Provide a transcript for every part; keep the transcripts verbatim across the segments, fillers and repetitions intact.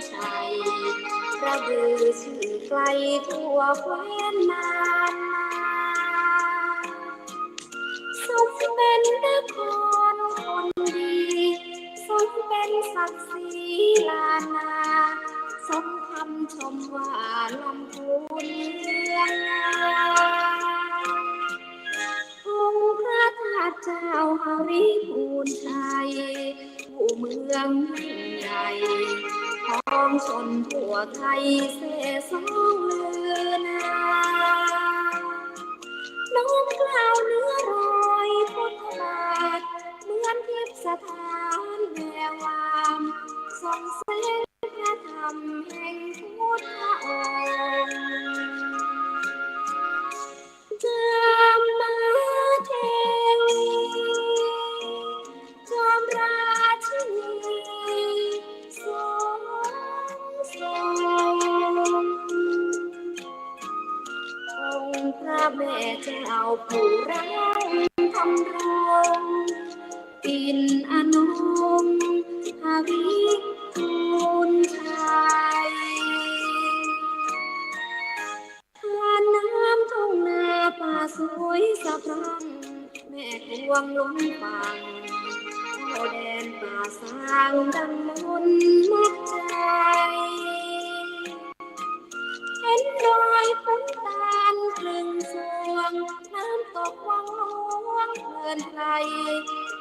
ชัย กระบือชื่อไกลทั่วแคว้นนานมา สมเป็นนครคนดี สมเป็นศักดิ์ศรีล้านนา สมคำชมว่าลำพูนเมืองนา องค์พระธาตุเจ้าหริพูนชัย ผู้เมืองยิ่งใหญ่ ของชนทั่วไทยเสสองลือนา น้อมเกล้าเนื้อรอยพุทธบาท เหมือนทิพย์สถานแวววาม ส่องแสงพระธรรมแห่งพุทธองค์ จามเทวี จอมราชินีสองทรง องค์พระแม่เจ้าผู้รักธรรมรงค์ ปิ่นอนงค์หริพูนชัย ทานน้ำทุ่งนาป่าสวยสะพรั่ง แม่กวงล้นฝั่ง เข้าแดนป่าสางดังมนต์มัดใจ เห็นดอยขุนตาลครึ่งสวง น้ำตกวังหลวงเพลินไพร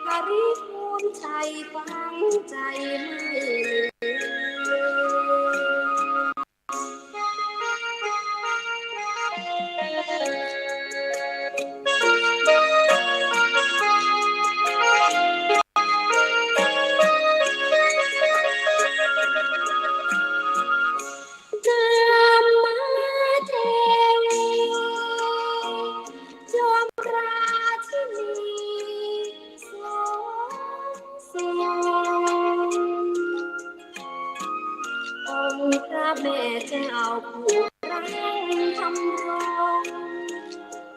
หริพูนชัยฝังใจไม่ลืม จามเทวี จอมราชินีสองทรง องค์พระแม่เจ้าผู้รักธรรมรงค์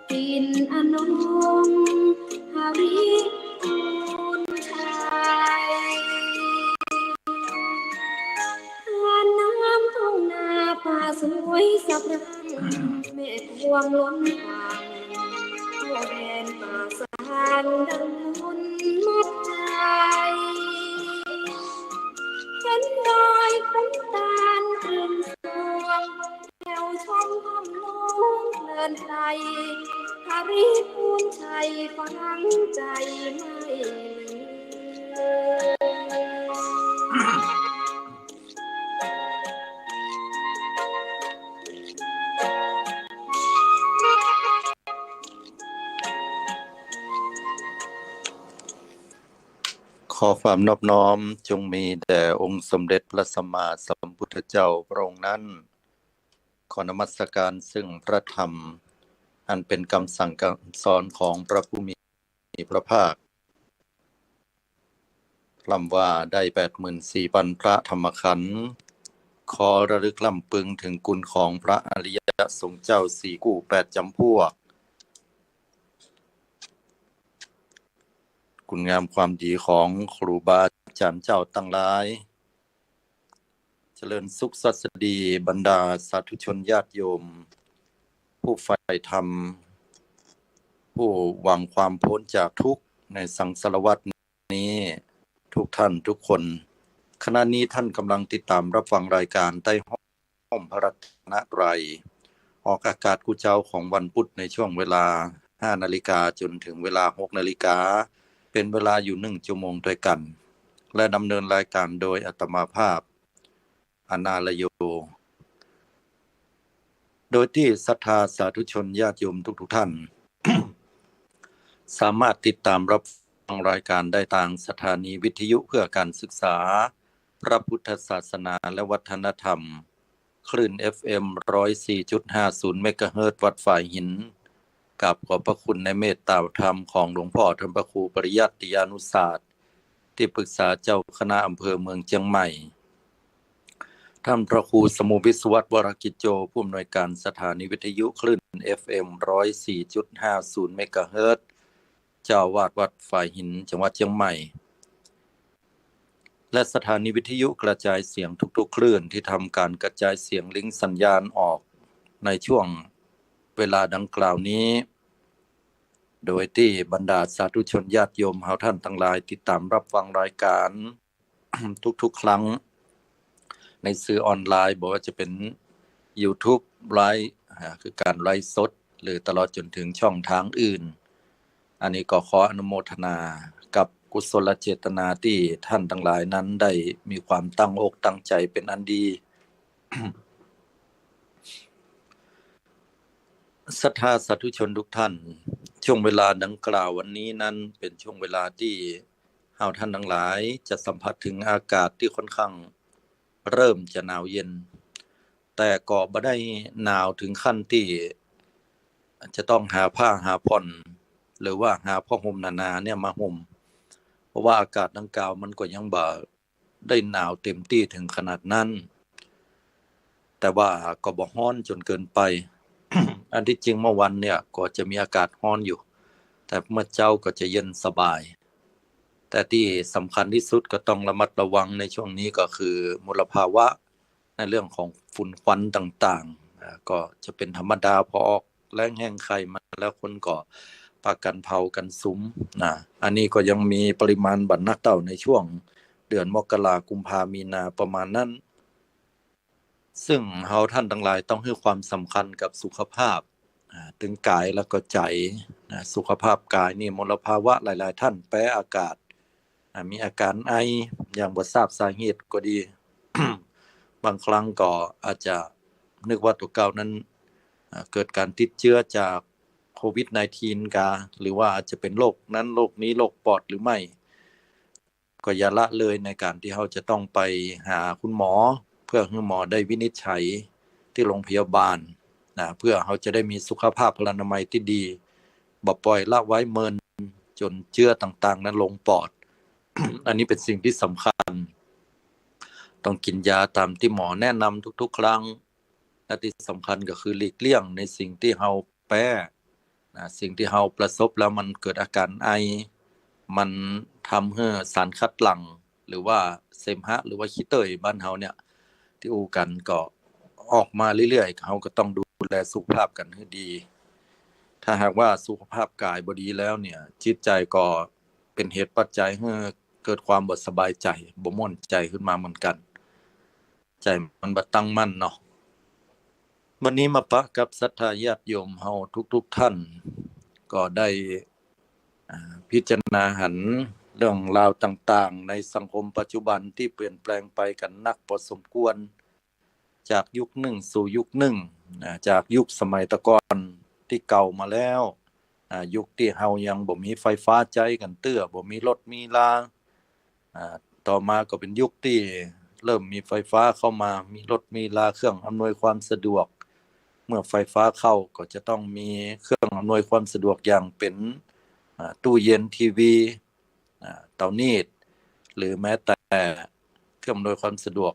ปิ่นอนงค์หริพูนชัย ทานน้ำทุ่งนาป่าสวยสะพรั่ง แม่กวงล้นฝั่ง เข้าแดนป่าสางดังมนต์มัดใจ เห็นดอยขุนตาลครึ่งสวง แถวชมธรรมหลวงเพลินไพร หริพูนชัยฝังใจไม่ลืม ขอความนอบน้อมจงมีแด่องค์สมเด็จพระสัมมาสัมพุทธเจ้าพระองค์นั้น ขอนมัสการซึ่งพระธรรม อันเป็นคำสั่งคำสอนของพระผู้มีพระภาค พร่ำว่าได้แปดหมื่นสี่พันพระธรรมขันธ์ ขอระลึกรำพึงถึงคุณของพระอริยสงฆ์เจ้าสี่คู่แปดจำพวก คุณงามความดีของครูบาอาจารย์เจ้าทั้งหลาย เจริญสุขสวัสดีบรรดาสาธุชนญาติโยม ผู้ใฝ่ธรรม ผู้หวังความพ้นจากทุกข์ในสังสารวัฏนี้ ทุกท่านทุกคน ขณะนี้ท่านกำลังติดตามรับฟังรายการใต้ฮ่มพระรัตนตรัย ออกอากาศกู้เจ๊าของวันพุธในช่วงเวลาห้านาฬิกาจนถึงเวลาหกนาฬิกา เป็นเวลาอยู่หนึ่งชั่วโมงด้วยกัน และดำเนินรายการโดยอาตมาภาพ อนาลโย โดยที่ศรัทธาสาธุชนญาติโยมทุกๆท่าน สามารถติดตามรับฟังรายการได้ทางสถานีวิทยุเพื่อการศึกษาพระพุทธศาสนาและวัฒนธรรม คลื่น เอฟเอ็ม ร้อยสี่จุดห้าศูนย์ เมกะเฮิรตซ์ วัดฝายหิน กราบขอบพระคุณในเมตตาธรรมของหลวงพ่อท่านพระครูปริยัติยานุศาสตร์ ที่ปรึกษาเจ้าคณะอำเภอเมืองเชียงใหม่ ท่านพระครูสมุห์ วิศวัตร วรกิจโจ ผู้อำนวยการสถานีวิทยุคลื่น เอฟเอ็ม ร้อยสี่จุดห้าศูนย์ เมกะเฮิรตซ์ เจ้าอาวาสวัดฝายหิน จังหวัดเชียงใหม่ และสถานีวิทยุกระจายเสียงทุกๆคลื่นตี้ทำก๋านกระจายเสียงลิงก์สัญญาณออกในช่วงเวลาดังกล่าวนี้ โดยตี้บรรดาสาธุชนญาติโยมเฮาต้านตังหลายติดต๋ามฮับฟังรายก๋าน ทุกๆครั้ง ในสื่อออนไลน์ บ่ว่าจะเป๋นยูทูบไลฟ์ อ่า คือก๋านไลฟ์สด หรือตลอดจ๋นเถิงช่องตางอื่น อันนี้ก็ขออนุโมทนากับกุศลเจตนาตี้ต้านตังหลายนั้นได้มีความตั้งอกตั้งใจ๋เป๋นอันดี ศรัทธาสาธุชนทุกท่าน ช่วงเวลาดังกล่าววันนี้นั้นเป๋นช่วงเวลาตี้เฮาต้านตังหลายจะสัมผัสเถิงอากาศตี้ค่อนข้างเริ่มจะหนาวเย็น แต่ก็บ่ได้หนาวเถิงขั้นตี้จะต้องหาผ้าหาผ่อน หรือว่าหาผ้าห่มหนาๆเนี่ยมาห่ม เพราะว่าอากาศดังกล่าวมันก็ยังบ่ ได้หนาวเต๋มตี้เถิงขนาดนั้น แต่ว่าก็บ่ฮ้อนจ๋นเกินไป อันตี้จริงเมื่อวันเนี่ยก็จะมีอากาศฮ้อนอยู่ แต่เมื่อเจ๊าก็จะเย็นสบาย แต่ตี้สำคัญตี้สุดก็ต้องระมัดระวังในช่วงนี้ก็คือมลภาวะ ในเรื่องของฝุ่นควันต่างๆ อ่า ก็จะเป๋นธรรมดา พอออกแล้งแห้งไค่มาแล้วคนก็ปากั๋นเผากั๋นสุมนะ อันนี้ก็ยังมีปริมาณบ่หนักเต้าในช่วงเดือนมกรา กุมภา มีนา ประมาณนั้น ซึ่งเฮาต้านตังหลายต้องหื้อความสำคัญกับสุขภาพ อ่า ตึงก๋ายแล้วก็ใจ๋นะ สุขภาพก๋ายนี่มลภาวะหลายๆ ต้านแป๊อากาศ อ่า มีอาก๋านไออย่างบ่ทราบสาเหตุก็ดี บางครั้งก็อาจจะนึกว่าตั๋วเก่านั้น อ่า เกิดก๋านติดเจื้อจากโควิดไนน์ทีนกา หรือว่าอาจจะเป๋นโรคนั้นโรคนี้ โรคปอดหรือไม่ ก็อย่าละเลยในก๋านตี้เฮาจะต้องไปหาคุณหมอ เพื่อหื้อหมอได้วินิจฉัยตี้โรงพยาบาลนะ เพื่อเฮาจะได้มีสุขภาพพลานามัยตี้ดี บ่ปล่อยละไว้เมินจ๋นเจื้อต่างๆ นั้นลงปอด อันนี้เป๋นสิ่งตี้สำคัญ ต้องกิ๋นยาต๋ามตี้หมอแนะนำทุกๆ ครั้ง และตี้สำคัญก็คือหลีกเลี่ยงในสิ่งตี้เฮาแป๊นะ สิ่งตี้เฮาประสบแล้วมันเกิดอาก๋านไอ มันทำหื้อสารคัดหลั่ง หรือว่าเสมหะ หรือว่าขี้เต้ยบ้านเฮาเนี่ย ตี้อู้กั๋นก็ออกมาเรื่อยๆ เฮาก็ต้องดูแลสุขภาพกั๋นหื้อดี ถ้าหากว่าสุขภาพก๋ายบ่ดีแล้วเนี่ย จิตใจ๋ก็เป๋นเหตุปัจจัยหื้อเกิดความบ่สบายใจ๋ บ่ม่วนใจ๋ขึ้นมาเหมือนกั๋น ใจ๋มันบ่ตั้งมั่นเนาะ วันนี้มาปะกับศรัทธาญาติโยมเฮาทุกๆ ท่าน ก็ได้ อ่า พิจารณาหันเรื่องราวต่างๆ ในสังคมปัจจุบันตี้เปลี่ยนแปลงไปกั๋นนักพอสมควร จากยุคนึ่งสู่ยุคนึ่ง อ่า จากยุคสมัยตะก่อนตี้เก่ามาแล้ว อ่า ยุคตี้เฮายังบ่มีไฟฟ้าใจ๊กั๋นเตื้อ บ่มีรถมีรา อ่า ต่อมาก็เป๋นยุคตี้เริ่มมีไฟฟ้าเข้ามา มีรถมีรา เครื่องอำนวยความสะดวก เมื่อไฟฟ้าเข้าก็จะต้องมีเครื่องอำนวยความสะดวกอย่างเป๋น อ่า ตู้เย็น ทีวี อ่า เตานีด หรือแม้แต่เครื่องอำนวยความสะดวก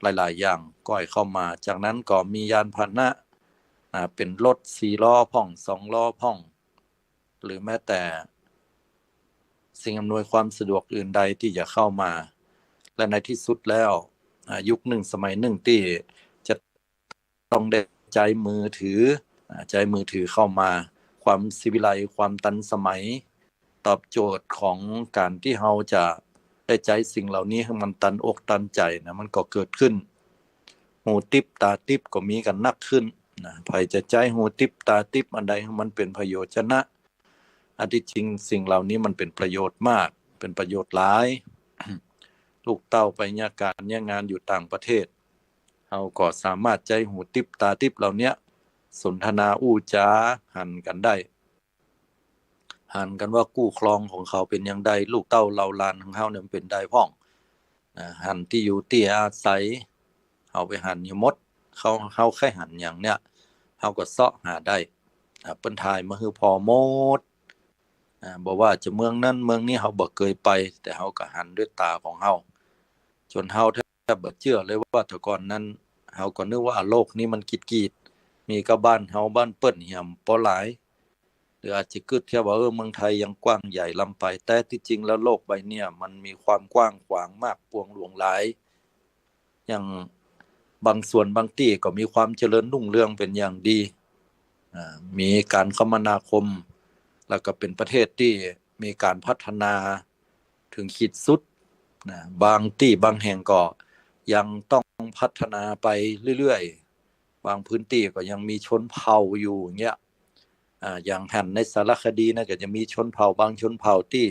หลายๆ อย่างก็ให้เข้ามา จากนั้นก็มียานพาหนะ อ่า เป๋นรถสี่ล้อพ่อง สองล้อพ่อง หรือแม้แต่สิ่งอำนวยความสะดวกอื่นใดตี้จะเข้ามา และในตี้สุดแล้ว อ่า ยุคนึ่งสมัยนึ่งตี้จะต้องได้ใจ๊มือถือ อ่า ใจ๊มือถือเข้ามา ความศิวิไลซ์ ความตันสมัย ตอบโจทย์ของก๋านตี้เฮาจะได้ใจ๊สิ่งเหล่านี้หื้อมันตันอกตันใจ๋นะ มันก็เกิดขึ้น หูติ๊บต๋าติ๊บก็มีกั๋นนักขึ้นนะ ใผจะใจ๊หูติ๊บต๋าติ๊บอันใดหื้อมันเป๋นประโยชน์จะนะ อันตี้จริงสิ่งเหล่านี้มันเป๋นประโยชน์มาก เป๋นประโยชน์หลาย ลูกเต้าไปเยียะก๋านเยียะงานอยู่ต่างประเทศ เฮาก็สามารถใจ๊หูติ๊บต๋าติ๊บเหล่าเนี้ย สนทนาอู้จ๋าหันกั๋นได้ หันกั๋นว่าคู่ครองของเขาเป๋นอย่างใด ลูกเต้าเหล่าหลานของเฮาเนี่ยมันเป๋นใดพ่อง อ่า หันตี้อยู่ตี้อาศัย เฮาไปหันอยู่หมด เขา เฮาใค่หันหยังเนี่ย เฮาก็เซาะหาได้ อ่า เปิ้นถ่ายมาหื้อผ่อหมด อ่า บ่ว่าจะเมืองนั้นเมืองนี้ เฮาบ่เกยไป แต่เฮาก็หันด้วยต๋าของเฮา จ๋นเฮาแทบบ่เจื้อเลยว่าแต่ก่อนนั้น เฮาก็นึกว่าโลกนี้มันกีดๆ มีก้าบ้านเฮาบ้านเปิ้นเหี่ยมปอหลาย ห รืออาจจะกึ๊ดเตียวว่า เออ เมืองไทยยังกว้างใหญ่ล้ำไป แต่ตี้จริงแล้วโลกใบเนี่ยมันมีความกว้างขวางมากปวงหลวงหลาย อย่างบางส่วนบางตี้ก็มีความเจริญรุ่งเรืองเป๋นอย่างดี อ่า มีก๋านคมนาคม แล้วก็เป๋นประเทศตี้มีก๋านพัฒนาเถิงขีดสุดนะ บางตี้บางแห่งก็ยังต้องพัฒนาไปเรื่อยๆ บางพื้นตี้ก็ยังมีชนเผ่าอยู่อย่างเงี้ย อ่า อย่างหั้นในสารคดีนะ ก็จะมีชนเผ่าบางชนเผ่าตี้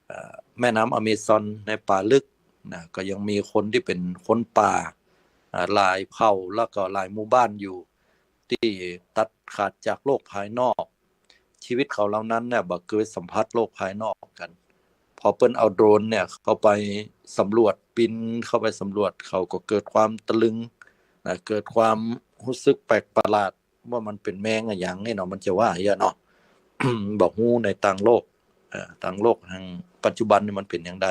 เอ่อ แม่น้ำอเมซอนในป่าลึกนะ ก็ยังมีคนตี้เป๋นคนป่า อ่า หลายเผ่าแล้วก็หลายหมู่บ้านอยู่ ตี้ตัดขาดจากโลกภายนอก ชีวิตเขาเหล่านั้นเนี่ยบ่เกยสัมผัสโลกภายนอกกั๋น พอเปิ้นเอาโดรนเนี่ยเข้าไปสำรวจ บินเข้าไปสำรวจ เขาก็เกิดความตะลึงนะ เกิดความฮู้สึกแปลกประหลาด ว่ามันเป๋นแมงอะหยังนี่เนาะ มันจะว่าอย่างเนาะ บ่ฮู้ในต่างโลก เอ่อ ต่างโลกแห่งปัจจุบันนี่มันเป๋นอย่างใด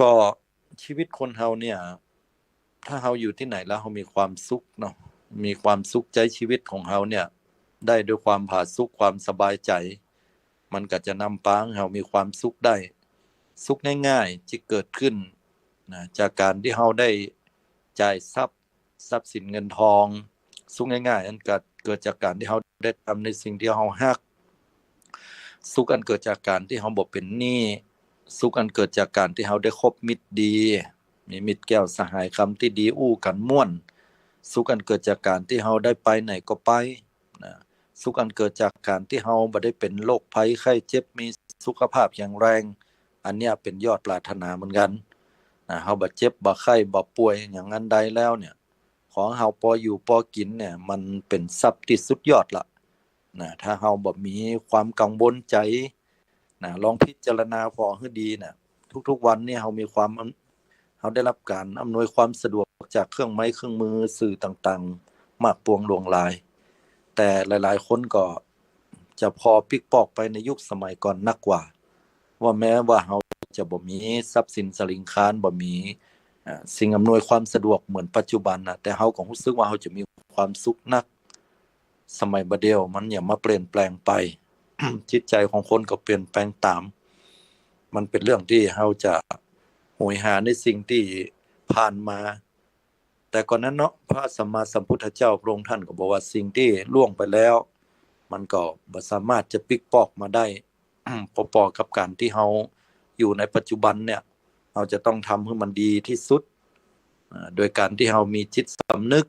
ก็ชีวิตคนเฮาเนี่ย ถ้าเฮาอยู่ตี้ไหนแล้วเฮามีความสุขเนาะ มีความสุข ใจ๊ชีวิตของเฮาเนี่ยได้ด้วยความผาสุก ความสบายใจ๋ มันก็จะนำปาหื้อเฮามีความสุขได้ สุขง่ายๆ ตี้เกิดขึ้นนะ จากก๋านตี้เฮาได้จ่ายทรัพย์ ทรัพย์สินเงินทอง สุขง่ายๆ อันก็เกิดจากก๋านตี้เฮาได้ทำในสิ่งตี้เฮาฮัก สุขอันเกิดจากก๋านตี้เฮาบ่เป๋นหนี้ สุขอันเกิดจากก๋านตี้เฮาได้คบมิตรดี มีมิตรแก้วสหายคำตี้ดีอู้กั๋นม่วน สุขอันเกิดจากก๋านตี้เฮาได้ไปไหนก็ไปนะ สุขอันเกิดจากก๋านตี้เฮาบ่ได้เป๋นโรคภัยไข้เจ็บ มีสุขภาพแข็งแรง อันเนี้ยเป๋นยอดปรารถนาเหมือนกั๋นนะ เฮาบ่เจ็บบ่ไข้บ่ป่วยอย่างอันใดแล้วเนี่ย ขอเฮาปออยู่ปอกิ๋นเนี่ย มันเป๋นทรัพย์ตี้สุดยอดละนะ ถ้าเฮาบ่มีความกังวลใจ๋นะ ลองพิจารณาผ่อหื้อดีนะ ทุกๆ วันนี่เฮามีความ เฮาได้รับก๋านอำนวยความสะดวกจากเครื่องไม้เครื่องมือ สื่อต่างๆ มากปวงหลวงหลาย แต่หลายๆ คนก็จะผ่อปิ๊กปอกไปในยุคสมัยก่อนนักกว่า ว่าแม้ว่าเฮาจะบ่มีทรัพย์สินสะหลิงคาร บ่มี อ่า สิ่งอำนวยความสะดวกเหมือนปัจจุบันนะ แต่เฮาก็ฮู้สึกว่าเฮาจะมีความสุขนัก สมัยบ่าเดี่ยวมันหยังมาเปลี่ยนแปลงไป จิตใจ๋ของคนก็เปลี่ยนแปลงต๋าม มันเป๋นเรื่องตี้เฮาจะโหยหาในสิ่งตี้ผ่านมา แต่ก่อนนั้นเนาะ พระสัมมาสัมพุทธเจ้าพระองค์ท่านก็บอกว่าสิ่งตี้ล่วงไปแล้ว มันก็บ่สามารถจะปิ๊กปอกมาได้ ปอๆ กับก๋านตี้เฮาอยู่ในปัจจุบันเนี่ย เฮาจะต้องทำหื้อมันดีตี้สุด อ่า โดยก๋านตี้เฮามีจิตสำนึก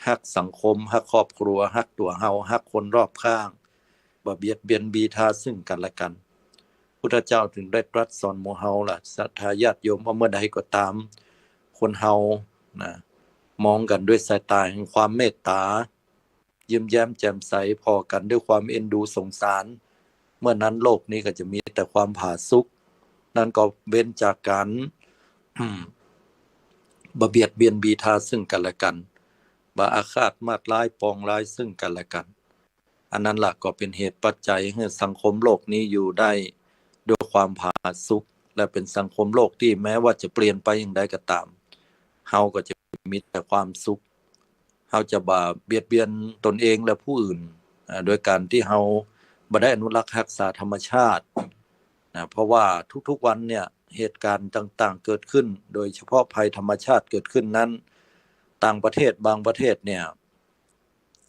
ฮักสังคม ฮักครอบครัว ฮักตั๋วเฮา ฮักคนรอบข้าง บ่เบียดเบียนบีทาซึ่งกั๋นและกั๋น พุทธเจ้าเถิงได้ตรัสสอนหมู่เฮาล่ะ ศรัทธาญาติโยม ว่าเมื่อใดก็ต๋าม คนเฮานะ มองกั๋นด้วยสายต๋าแห่งความเมตต๋า ยิ้มแย้มแจ่มใส ผ่อกั๋นด้วยความเอ็นดูสงสาร เมื่อนั้นโลกนี้ก็จะมีแต่ความผาสุก นั่นก็เว้นจากก๋าน บ่เบียดเบียนบีทาซึ่งกั๋นและกั๋น บ่อาฆาตมาดร้ายปองร้ายซึ่งกั๋นและกั๋น อันนั้นล่ะก็เป๋นเหตุปัจจัยหื้อสังคมโลกนี้อยู่ได้ด้วยความผาสุก และเป๋นสังคมโลกตี้แม้ว่าจะเปลี่ยนไปอย่างใดก็ต๋าม เฮาก็จะมีแต่ความสุข เฮาจะบ่เบียดเบียนตนเองและผู้อื่น อ่า โดยก๋านตี้เฮาบ่ได้อนุรักษ์ฮักษาธรรมชาตินะ เพราะว่าทุกๆ วันเนี่ยเหตุก๋ารณ์ต่างๆ เกิดขึ้น โดยเฉพาะภัยธรรมชาติเกิดขึ้นนั้น ต่างประเทศบางประเทศเนี่ย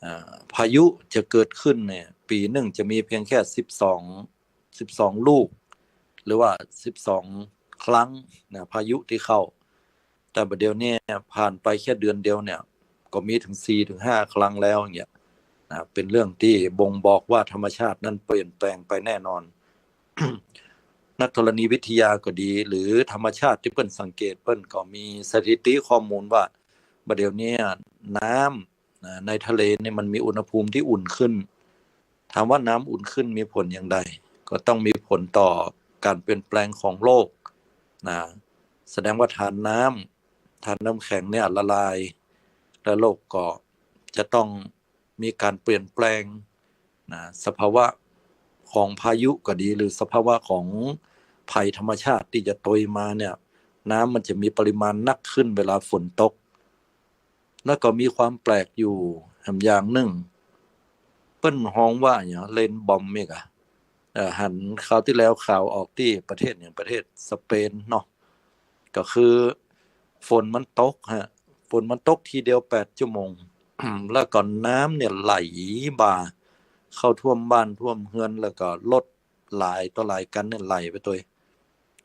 อ่า พายุจะเกิดขึ้นเนี่ย ปี๋นึ่งจะมีเพียงแค่สิบสอง สิบสองลูก หรือว่าสิบสองครั้งนะ พายุตี้เข้า แต่บ่าเดี่ยวนี้ผ่านไปแค่เดือนเดียวเนี่ย ก็มีเถิงสี่เถิงห้าครั้งแล้วอย่างเงี้ยนะ เป๋นเรื่องตี้บ่งบอกว่าธรรมชาตินั้นเปลี่ยนแปลงไปแน่นอน นักธรณีวิทยาก็ดี หรือธรรมชาติตี้เปิ้นสังเกต เปิ้นก็มีสถิติข้อมูลว่า บ่าเดี่ยวนี้น้ำ นะ ในทะเลเนี่ยมันมีอุณหภูมิตี้อุ่นขึ้น ถามว่าน้ำอุ่นขึ้นมีผลอย่างใด ก็ต้องมีผลต่อก๋านเปลี่ยนแปลงของโลกนะ แสดงว่าธาตุน้ำ ธาตุน้ำแข็งเนี่ยละลาย และโลกก็จะต้องมีก๋านเปลี่ยนแปลงนะ สภาวะของพายุก็ดี หรือสภาวะของภัยธรรมชาติตี้จะตวยมาเนี่ย น้ำมันจะมีปริมาณนักขึ้นเวลาฝนตก แล้วก็มีความแปลกอยู่แหมอย่างนึ่ง ปิ้นฮ้องว่าหยัง เรนบอม อีกอะ เอ่อ หันคราวตี้แล้วข่าวออกตี้ประเทศหยัง ประเทศสเปนเนาะ ก็คือฝนมันตกฮะ ฝนมันตกทีเดียวแปดชั่วโมง แล้วก็น้ำเนี่ยไหลบ่าเข้าท่วมบ้านท่วมเฮือน แล้วก็รถหลายต่อหลายคันเนี่ยไหลไปตวย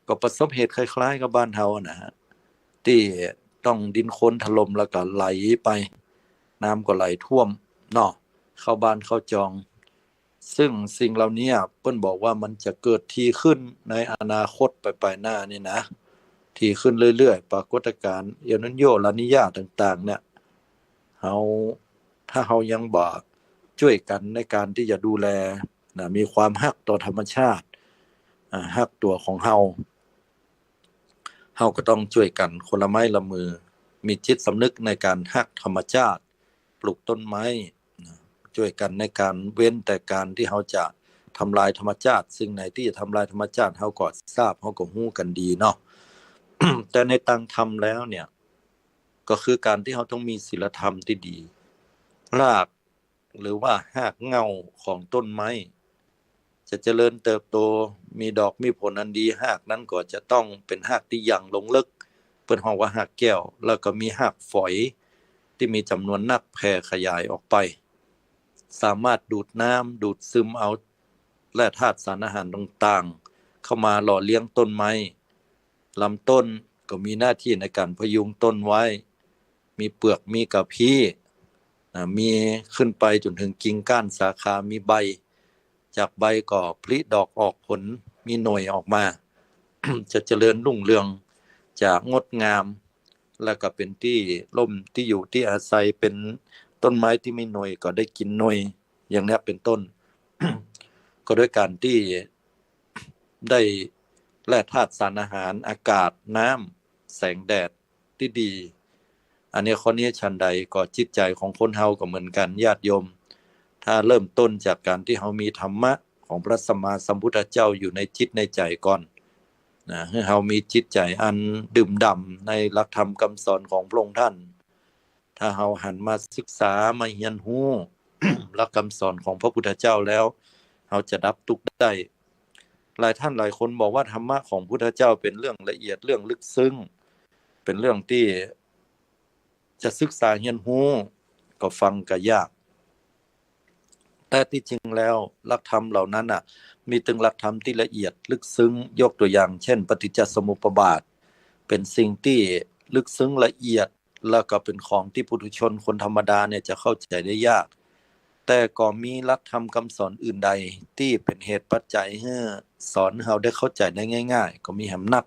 ก็ประสบเหตุคล้ายๆ กับบ้านเฮาอะนะฮะ ตี้ต้องดินโคลนถล่มแล้วก็ไหลไป น้ำก็ไหลท่วมเนาะ เข้าบ้านเข้าจอง ซึ่งสิ่งเหล่านี้เปิ้นบอกว่ามันจะเกิดถี่ขึ้นในอนาคตไปๆ หน้านี่นะ ถี่ขึ้นเรื่อยๆ ปรากฏการณ์เอลนิโญ ลานีญาต่างๆ เนี่ย เฮา ถ้าเฮายังบ่จ้วยกั๋นในการตี้จะดูแลนะ มีความฮักต่อธรรมชาติ อ่า ฮักตั๋วของเฮา เฮาก็ต้องจ้วยกั๋นคนละไม้ละมือ มีจิตสำนึกในการฮักธรรมชาติ ปลูกต้นไม้นะ จ้วยกั๋นในการเว้นแต่การตี้เฮาจะทำลายธรรมชาติ สิ่งไหนตี้จะทำลายธรรมชาติ เฮาก็ทราบ เฮาก็ฮู้กั๋นดีเนาะ แต่ในตางธรรมแล้วเนี่ย ก็คือการตี้เฮาต้องมีศีลธรรมตี้ดี ราก หรือว่าฮากเหง้าของต้นไม้ จะเจริญเติบโต มีดอกมีผลอันดี ฮากนั้นก็จะต้องเป๋นฮากตี้ยังลงลึก เปิ้นฮ้องว่าฮากแก้ว แล้วก็มีฮากฝอยตี้มีจ๋ำนวนนักแผ่ขยายออกไป สามารถดูดน้ำดูดซึมเอาแร่ธาตุสารอาหารต่างๆ เข้ามาหล่อเลี้ยงต้นไม้ ลำต้นก็มีหน้าตี้ในการพยุงต้นไว้ มีเปือก มีกะพี้ นะ มีขึ้นไปจ๋นเถิงกิ่งก้านสาขา มีใบ จากใบก็ผลิดอกออกผล มีหน่วยออกมา จะเจริญรุ่งเรือง จะงดงาม แล้วก็เป๋นตี้ร่มตี้อยู่ตี้อาศัย เป๋นต้นไม้ตี้มีหน่วยก็ได้กิ๋นหน่วย อย่างเนี้ยเป๋นต้น ก็ด้วยการตี้ได้แร่ธาตุสารอาหาร อากาศ น้ำ แสงแดดตี้ดี อันนี้ข้อนี้ฉันใดก็จิตใจ๋ของคนเฮาก็เหมือนกั๋น ญาติโยม ถ้าเริ่มต้นจากการตี้เฮามีธรรมะของพระสัมมาสัมพุทธเจ้าอยู่ในจิตในใจ๋ก่อนนะ หื้อเฮามีจิตใจ๋อันดื่มด่ำในหลักธรรมกำสอนของพระองค์ท่าน ถ้าเฮาหันมาศึกษา มาเฮียนฮู้ หลักกำสอนของพระพุทธเจ้าแล้ว เฮาจะดับตุ๊กข์ได้ หลายท่านหลายคนบอกว่าธรรมะของพุทธเจ้าเป๋นเรื่องละเอียด เรื่องลึกซึ้ง เป๋นเรื่องตี้จะศึกษาเฮียนฮู้ ก็ฟังก็ยาก แต่ตี้จริงแล้วหลักธรรมเหล่านั้นน่ะ มีตึงหลักธรรมตี้ละเอียดลึกซึ้ง ยกตัวอย่างเช่น ปฏิจจสมุปบาท เป๋นสิ่งตี้ลึกซึ้งละเอียด แล้วก็เป๋นของตี้ปุถุชนคนธรรมดาเนี่ยจะเข้าใจ๋ได้ยาก แต่ก็มีหลักธรรมกำสอนอื่นใดตี้เป๋นเหตุปัจจัยหื้อสอนหื้อเฮาได้เข้าใจ๋ได้ง่ายๆ ก็มีแหมนัก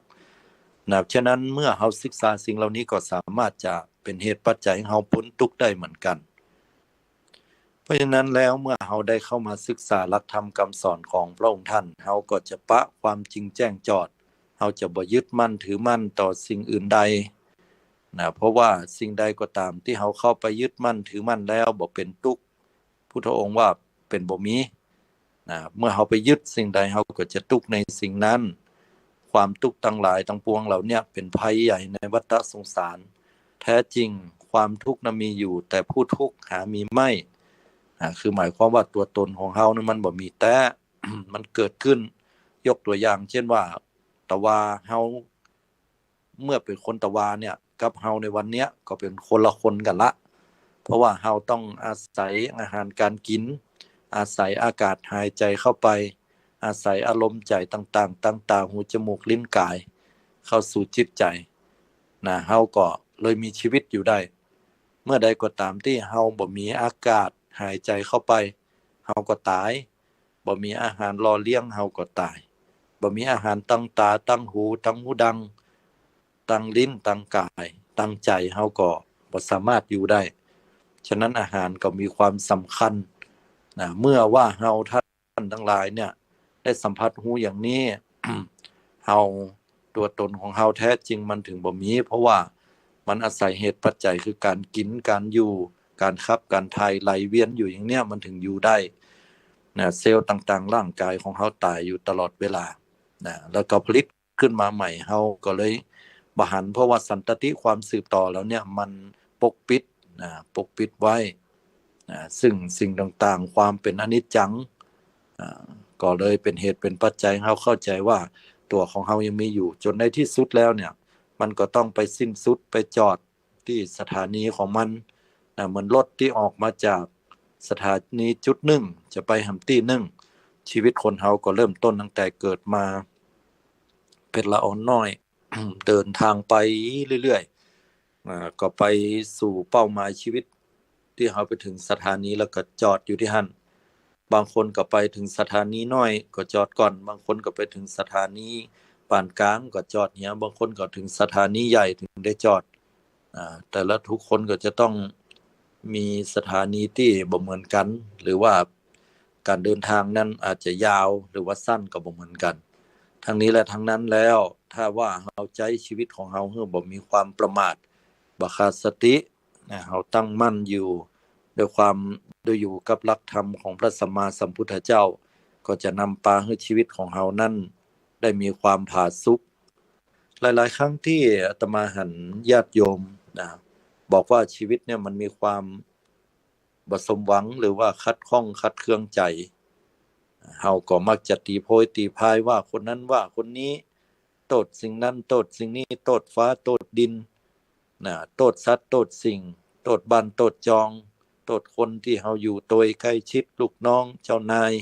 นะ ฉะนั้นเมื่อเฮาศึกษาสิ่งเหล่านี้ก็สามารถจะเป๋นเหตุปัจจัยหื้อเฮาป๊นตุ๊กข์ได้เหมือนกั๋น เพราะฉะนั้นแล้วเมื่อเฮาได้เข้ามาศึกษาหลักธรรมกำสอนของพระองค์ท่าน เฮาก็จะปะความจริงแจ้งจอด เฮาจะบ่ยึดมั่นถือมั่นต่อสิ่งอื่นใดนะ เพราะว่าสิ่งใดก็ต๋ามตี้เฮาเข้าไปยึดมั่นถือมั่นแล้วบ่เป๋นตุ๊กข์ พุทธองค์ว่าเป๋นบ่มีนะ เมื่อเฮาไปยึดสิ่งใดเฮาก็จะตุ๊กข์ในสิ่งนั้น ความตุ๊กข์ตังหลายตังปวงเหล่าเนี้ยเป๋นภัยใหญ่ในวัฏสงสาร แท้จริงความทุกข์น่ะมีอยู่ แต่ผู้ทุกข์หามีไม่นะ คือหมายความว่าตั๋วต๋นของเฮานั้นมันบ่มีแต๊ มันเกิดขึ้น ยกตั๋วอย่างเช่นว่า ตะวาเฮา เมื่อเป๋นคนตะวาเนี่ย กับเฮาในวันเนี้ยก็เป๋นคนละคนกั๋นละ เพราะว่าเฮาต้องอาศัยอาหารก๋านกิ๋น อาศัยอากาศหายใจ๋เข้าไป อาศัยอารมณ์ใจ๋ต่างๆ ตางต๋า หู จมูก ลิ้น ก๋าย เข้าสู่จิตใจ๋นะ เฮาก็เลยมีชีวิตอยู่ได้ เมื่อใดก็ต๋ามตี้เฮาบ่มีอากาศหายใจ๋เข้าไป เฮาก็ต๋าย บ่มีอาหารหล่อเลี้ยงเฮาก็ต๋าย บ่มีอาหารตางต๋า ตางหู ตางหูดัง ตางลิ้น ตางก๋าย ตางใจ๋เฮาก็บ่สามารถอยู่ได้ ฉะนั้นอาหารก็มีความสำคัญนะ เมื่อว่าเฮาท่านตังหลายเนี่ยได้สัมผัสฮู้อย่างนี้ เฮา ตั๋วต๋นของเฮาแท้จริงมันถึงบ่มี เพราะว่ามันอาศัยเหตุปัจจัยคือก๋านกิ๋น ก๋านอยู่ ก๋านขับ ก๋านถ่าย ไหลเวียนอยู่อย่างเนี้ย มันถึงอยู่ได้นะ เซลล์ต่างๆ ร่างก๋ายของเฮาต๋ายอยู่ตลอดเวลานะ แล้วก็ผลิตขึ้นมาใหม่ เฮาก็เลยบ่หัน เพราะว่าสันตติความสืบต่อแล้วเนี่ยมันปกปิดนะ ปกปิดไว้ นะ ซึ่งสิ่งต่างๆ ความเป๋นอนิจจัง อ่า ก็เลยเป๋นเหตุเป๋นปัจจัยเฮาเข้าใจ๋ว่าตั๋วของเฮายังมีอยู่ จ๋นในตี้สุดแล้วเนี่ย มันก็ต้องไปสิ้นสุด ไปจอดตี้สถานีของมัน นะ เหมือนรถตี้ออกมาจากสถานีจุดนึ่ง จะไปแหมตี้นึ่ง ชีวิตคนเฮาก็เริ่มต้นตั้งแต่เกิดมา เป๋นละอ่อนน้อย เดินทางไปเรื่อยๆ อ่า ก็ไปสู่เป้าหมายชีวิต ตี้เฮาไปเถิงสถานีแล้วก็จอดอยู่ตี้หั้น บางคนก็ไปเถิงสถานีน้อยก็จอดก่อน บางคนก็ไปเถิงสถานีปานก๋างก็จอดเหีย บางคนก็เถิงสถานีใหญ่เถิงได้จอด อ่า แต่ละทุกคนก็จะต้องมีสถานีตี้บ่เหมือนกั๋น หรือว่าก๋านเดินทางนั้นอาจจะยาวหรือว่าสั้นก็บ่เหมือนกั๋น ทั้งนี้และทั้งนั้นแล้ว ถ้าว่าเฮาใจ๊ชีวิตของเฮาหื้อบ่มีความประมาท บ่ขาดสติ นะ เฮาตั้งมั่นอยู่ ด้วยความ ด้วยอยู่กับหลักธรรมของพระสัมมาสัมพุทธเจ้า ก็จะนำปาหื้อชีวิตของเฮานั้นได้มีความผาสุก หลายๆ ครั้งตี้อาตมาหันญาติโยมนะ บอกว่าชีวิตเนี่ยมันมีความบ่สมหวัง หรือว่าขัดข้องขัดเคืองใจ๋ เฮาก็มักจะตี๋โพยตี๋พายว่าคนนั้นว่าคนนี้ โต้ษสิ่งนั้นโต้ษสิ่งนี้ โต้ษฟ้าโต้ษดิน นะ โต้ษสัตว์โต้ษสิ่ง โต้ษบ้านโต้ษจอง โต้ษคนตี้เฮาอยู่ตวยใก้ชิด ลูกน้อง เจ้านาย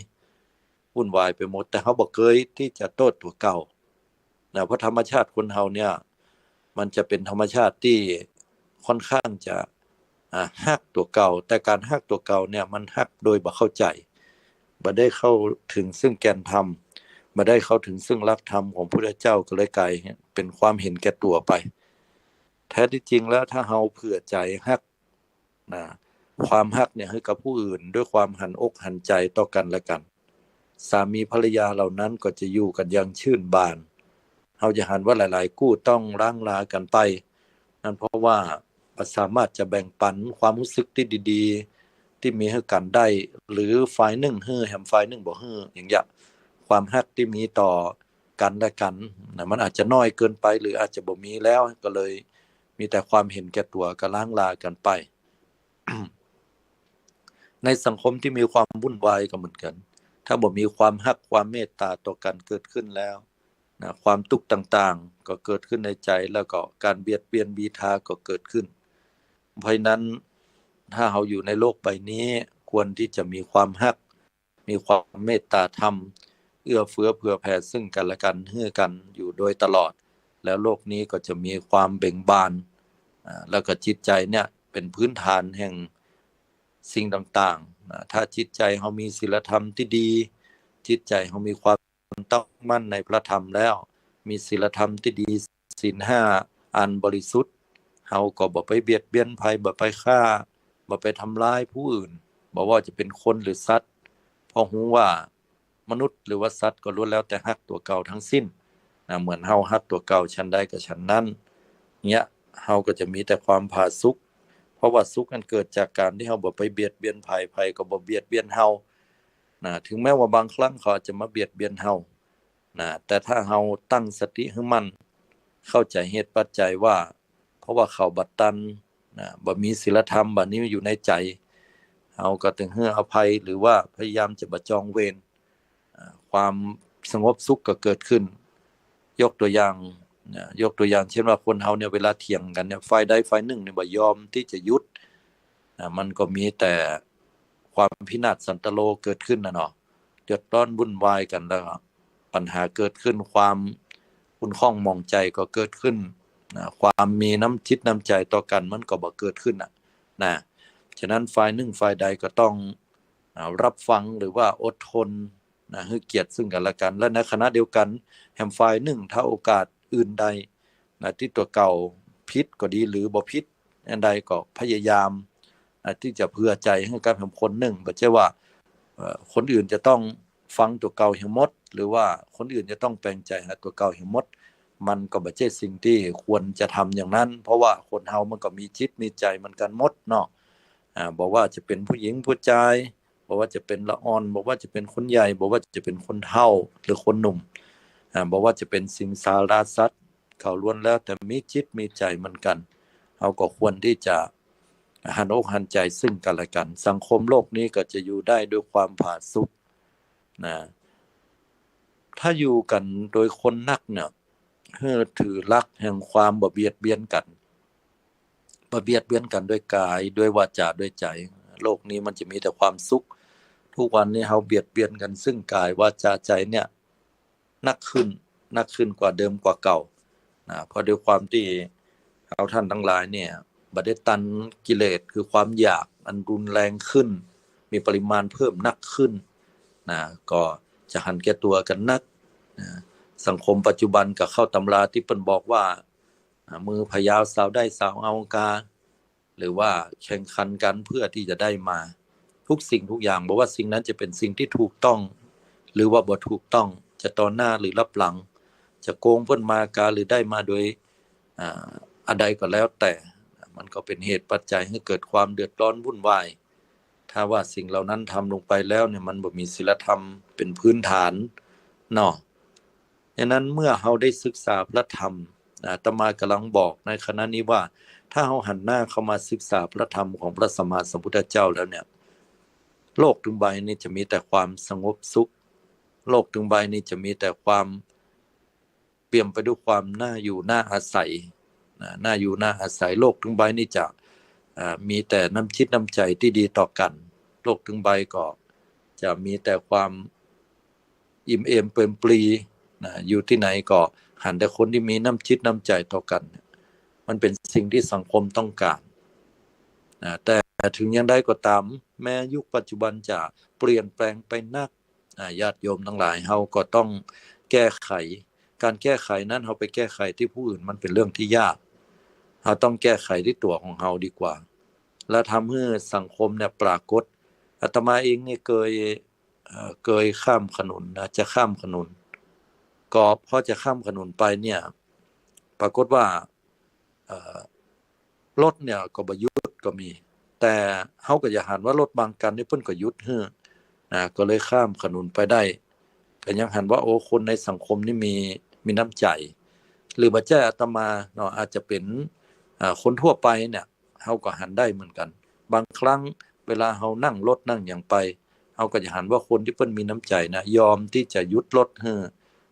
วุ่นวายไปหมด แต่เฮาบ่เกยตี้จะโต้ษตั๋วเก่า นะ เพราะธรรมชาติคนเฮาเนี่ย มันจะเป๋นธรรมชาติตี้ค่อนข้างจะ อ่า ฮักตั๋วเก่า แต่ก๋านฮักตั๋วเก่าเนี่ย มันฮักโดยบ่เข้าใจ๋ บ่ได้เข้าเถิงซึ่งแก่นธรรม บ่ได้เข้าเถิงซึ่งหลักธรรมของพุทธเจ้า ก็เลยก๋ายเป๋นความเห็นแก่ตั๋วไป แท้ตี้จริงแล้วถ้าเฮาเผื่อใจ๋ฮัก นะ ความฮักเนี่ยหื้อกับผู้อื่นด้วยความหันอกหันใจ๋ต่อกั๋นและกั๋น สามีภรรยาเหล่านั้นก็จะอยู่กั๋นอย่างชื่นบาน เฮาจะหันว่าหลายๆ กู้ต้องร้างรากั๋นไป นั่นเพราะว่าบ่สามารถจะแบ่งปั๋นความฮู้สึกตี้ดีๆ ตี้มีหื้อกั๋นได้ หรือฝ่ายนึ่งหื้อแหมฝ่ายนึ่งบ่หื้อ อย่างเงี้ย ความฮักตี้มีต่อกั๋นและกั๋นนะ มันอาจจะน้อยเกินไป หรืออาจจะบ่มีแล้ว ก็เลยมีแต่ความเห็นแก่ตั๋วก็ร้างรากั๋นไป ในสังคมตี้มีความวุ่นวายก็เหมือนกั๋น ถ้าบ่มีความฮักความเมตตาต่อกั๋นเกิดขึ้นแล้วนะ ความตุ๊กข์ต่างๆ ก็เกิดขึ้นในใจ๋ แล้วก็ก๋านเบียดเบียนบีทาก็เกิดขึ้น เพราะฉะนั้นถ้าเฮาอยู่ในโลกใบนี้ ควรตี้จะมีความฮัก มีความเมตตาธรรม เอื้อเฟื้อเผื่อแผ่ซึ่งกั๋นและกั๋น หื้อกั๋นอยู่โดยตลอด แล้วโลกนี้ก็จะมีความเบ่งบาน อ่า แล้วก็จิตใจ๋เนี่ยเป๋นพื้นฐานแห่งสิ่งต่างๆ นะ ถ้าจิตใจ๋เฮามีศีลธรรมตี้ดี จิตใจ๋เฮามีความตั้งมั่นในพระธรรมแล้ว มีศีลธรรมตี้ดี ศีลห้าอันบริสุทธิ์ เฮาก็บ่ไปเบียดเบียนใผ บ่ไปฆ่า บ่ไปทำร้ายผู้อื่น บ่ว่าจะเป๋นคนหรือสัตว์ เพราะฮู้ว่ามนุษย์หรือว่าสัตว์ก็ล้วนแล้วแต่ฮักตั๋วเก่าทั้งสิ้นนะ เหมือนเฮาฮักตั๋วเก่าฉันใดก็ฉันนั้น เนี่ย เฮาก็จะมีแต่ความผาสุก เพราะว่าสุขนั้นเกิดจากก๋านตี้เฮาบ่ไปเบียดเบียนใผ ใผก็บ่เบียดเบียนเฮานะ ถึงแม้ว่าบางครั้งเขาอาจจะมาเบียดเบียนเฮานะ แต่ถ้าเฮาตั้งสติหื้อมั่น เข้าใจ๋เหตุปัจจัยว่า เพราะว่าเขาบ่ตันนะ บ่มีศีลธรรมบ่านี้อยู่ในใจ๋ เฮาก็ตึงหื้ออภัย หรือว่าพยายามจะบ่จองเวร อ่า ความสงบสุขก็เกิดขึ้น ยกตั๋วอย่างนะ ยกตั๋วอย่างเช่นว่าคนเฮาเนี่ยเวลาเถียงกั๋นเนี่ย ฝ่ายใดฝ่ายนึ่งเนี่ยบ่ยอมตี้จะหยุดนะ มันก็มีแต่ความพินาศสันตโลเกิดขึ้นนะเนาะ เดือดร้อนวุ่นวายกั๋น แล้วก็ปัญหาเกิดขึ้น ความขุ่นข้องหมองใจ๋ก็เกิดขึ้นนะ ความมีน้ำจิตน้ำใจ๋ต่อกั๋นมันก็บ่เกิดขึ้นน่ะนะ ฉะนั้นฝ่ายนึ่งฝ่ายใดก็ต้อง อ่า รับฟังหรือว่าอดทนนะ หื้อเกียรติซึ่งกั๋นและกั๋น และในขณะเดียวกั๋นแหมฝ่ายนึ่งถ้าโอกาสอื่นใดนะ ตี้ตั๋วเก่าผิดก็ดีหรือบ่ผิดอันใดก็พยายามนะ ตี้จะเผื่อใจ๋หื้อกับแหมคนนึ่ง บ่ใจ้ว่า เอ่อ คนอื่นจะต้องฟังตั๋วเก่าหื้อหมด หรือว่าคนอื่นจะต้องแป๋งใจ๋หาตั๋วเก่าหื้อหมด มันก็บ่ใจ้สิ่งตี้ควรจะทำอย่างนั้น เพราะว่าคนเฮามันก็มีจิตมีใจ๋เหมือนกั๋นหมดเนาะ อ่า บ่ว่าจะเป๋นผู้หญิงผู้จาย บ่ว่าจะเป๋นละอ่อน บ่ว่าจะเป๋นคนใหญ่ บ่ว่าจะเป๋นคนเฒ่าหรือคนหนุ่ม อ่า บ่ว่าจะเป๋นสิงสาราสัตว์ เขาล้วนแล้วแต่มีจิตมีใจ๋เหมือนกั๋น เฮาก็ควรตี้จะ หันอกหันใจ๋ซึ่งกั๋นและกั๋น สังคมโลกนี้ก็จะอยู่ได้ด้วยความผาสุกนะ ถ้าอยู่กั๋นโดยคนนักเนี่ย หื้อถือหลักแห่งความบ่เบียดเบียนกั๋น บ่เบียดเบียนกั๋นด้วยก๋าย ด้วยวาจ๋า ด้วยใจ๋ โลกนี้มันจะมีแต่ความสุข ทุกวันนี้เฮาเบียดเบียนกั๋นซึ่งก๋าย วาจ๋า ใจ๋เนี่ย นักขึ้น นักขึ้นกว่าเดิมกว่าเก่านะ เพราะด้วยความตี้เฮาท่านตังหลายเนี่ย บ่ได้ตันกิเลส คือความอยากอันรุนแรงขึ้น มีปริมาณเพิ่มนักขึ้นนะ ก็จะหันแก่ตั๋วกั๋นนักนะ สังคมปัจจุบันก็เข้าตำราตี้เปิ้นบอกว่า อ่า มือผายาวสาวได้สาวเอากา หรือว่าแข่งขันกั๋นเพื่อตี้จะได้มา ทุกสิ่งทุกอย่าง บ่ว่าสิ่งนั้นจะเป๋นสิ่งตี้ถูกต้อง หรือว่าบ่ถูกต้อง จะต่อหน้าหรือลับหลัง จะโกงเปิ้นมากา หรือได้มาโดย อ่า อันใดก็แล้วแต่ มันก็เป๋นเหตุปัจจัยหื้อเกิดความเดือดร้อนวุ่นวาย ถ้าว่าสิ่งเหล่านั้นทำลงไปแล้วเนี่ย มันบ่มีศีลธรรมเป๋นพื้นฐานเนาะ ฉะนั้นเมื่อเฮาได้ศึกษาพระธรรม อาตมากำลังบอกในขณะนี้ว่า ถ้าเฮาหันหน้าเข้ามาศึกษาพระธรรมของพระสัมมาสัมพุทธเจ้าแล้วเนี่ย โลกตึงใบนี้จะมีแต่ความสงบสุข โลกตึงใบนี้จะมีแต่ความเปี่ยมไปด้วยความน่าอยู่น่าอาศัยนะ น่าอยู่น่าอาศัย โลกตึงใบนี้จะ อ่า มีแต่น้ำจิตน้ำใจ๋ตี้ดีต่อกั๋น โลกตึงใบก็จะมีแต่ความ อิ่มเอมเปรมปรีนะ อยู่ตี้ไหนก็หันแต่คนตี้มีน้ำจิตน้ำใจ๋ต่อกั๋น มันเป๋นสิ่งตี้สังคมต้องก๋านนะ แต่เถิงอย่างใดก็ต๋าม แม้ยุคปัจจุบันจะเปลี่ยนแปลงไปนัก อ่า ญาติโยมตังหลาย เฮาก็ต้องแก้ไข ก๋านแก้ไขนั้น เฮาไปแก้ไขตี้ผู้อื่น มันเป๋นเรื่องตี้ยาก เฮาต้องแก้ไขตี้ตั๋วของเฮาดีกว่า และทำหื้อสังคมเนี่ยปรากฏ อาตมาเองเนี่ยเกย เอ่อ เกยข้ามถนนนะ จะข้ามถนน ก็พอจะข้ามถนนไปเนี่ย ปรากฏว่า เอ่อ รถเนี่ยก็บ่หยุดก็มี แต่เฮาก็จะหันว่ารถบางคันนี่เปิ้นก็หยุดหื้อนะ ก็เลยข้ามถนนไปได้ ก็ยังหันว่า โอ้ คนในสังคมนี่มี มีน้ำใจ๋ หรือบ่ใจ้อาตมาเนาะ อาจจะเป๋น อ่า คนทั่วไปเนี่ย เฮาก็หันได้เหมือนกั๋น บางครั้งเวลาเฮานั่งรถนั่งหยังไป เฮาก็จะหันว่าคนตี้เปิ้นมีน้ำใจ๋นะ ยอมตี้จะหยุดรถหื้อ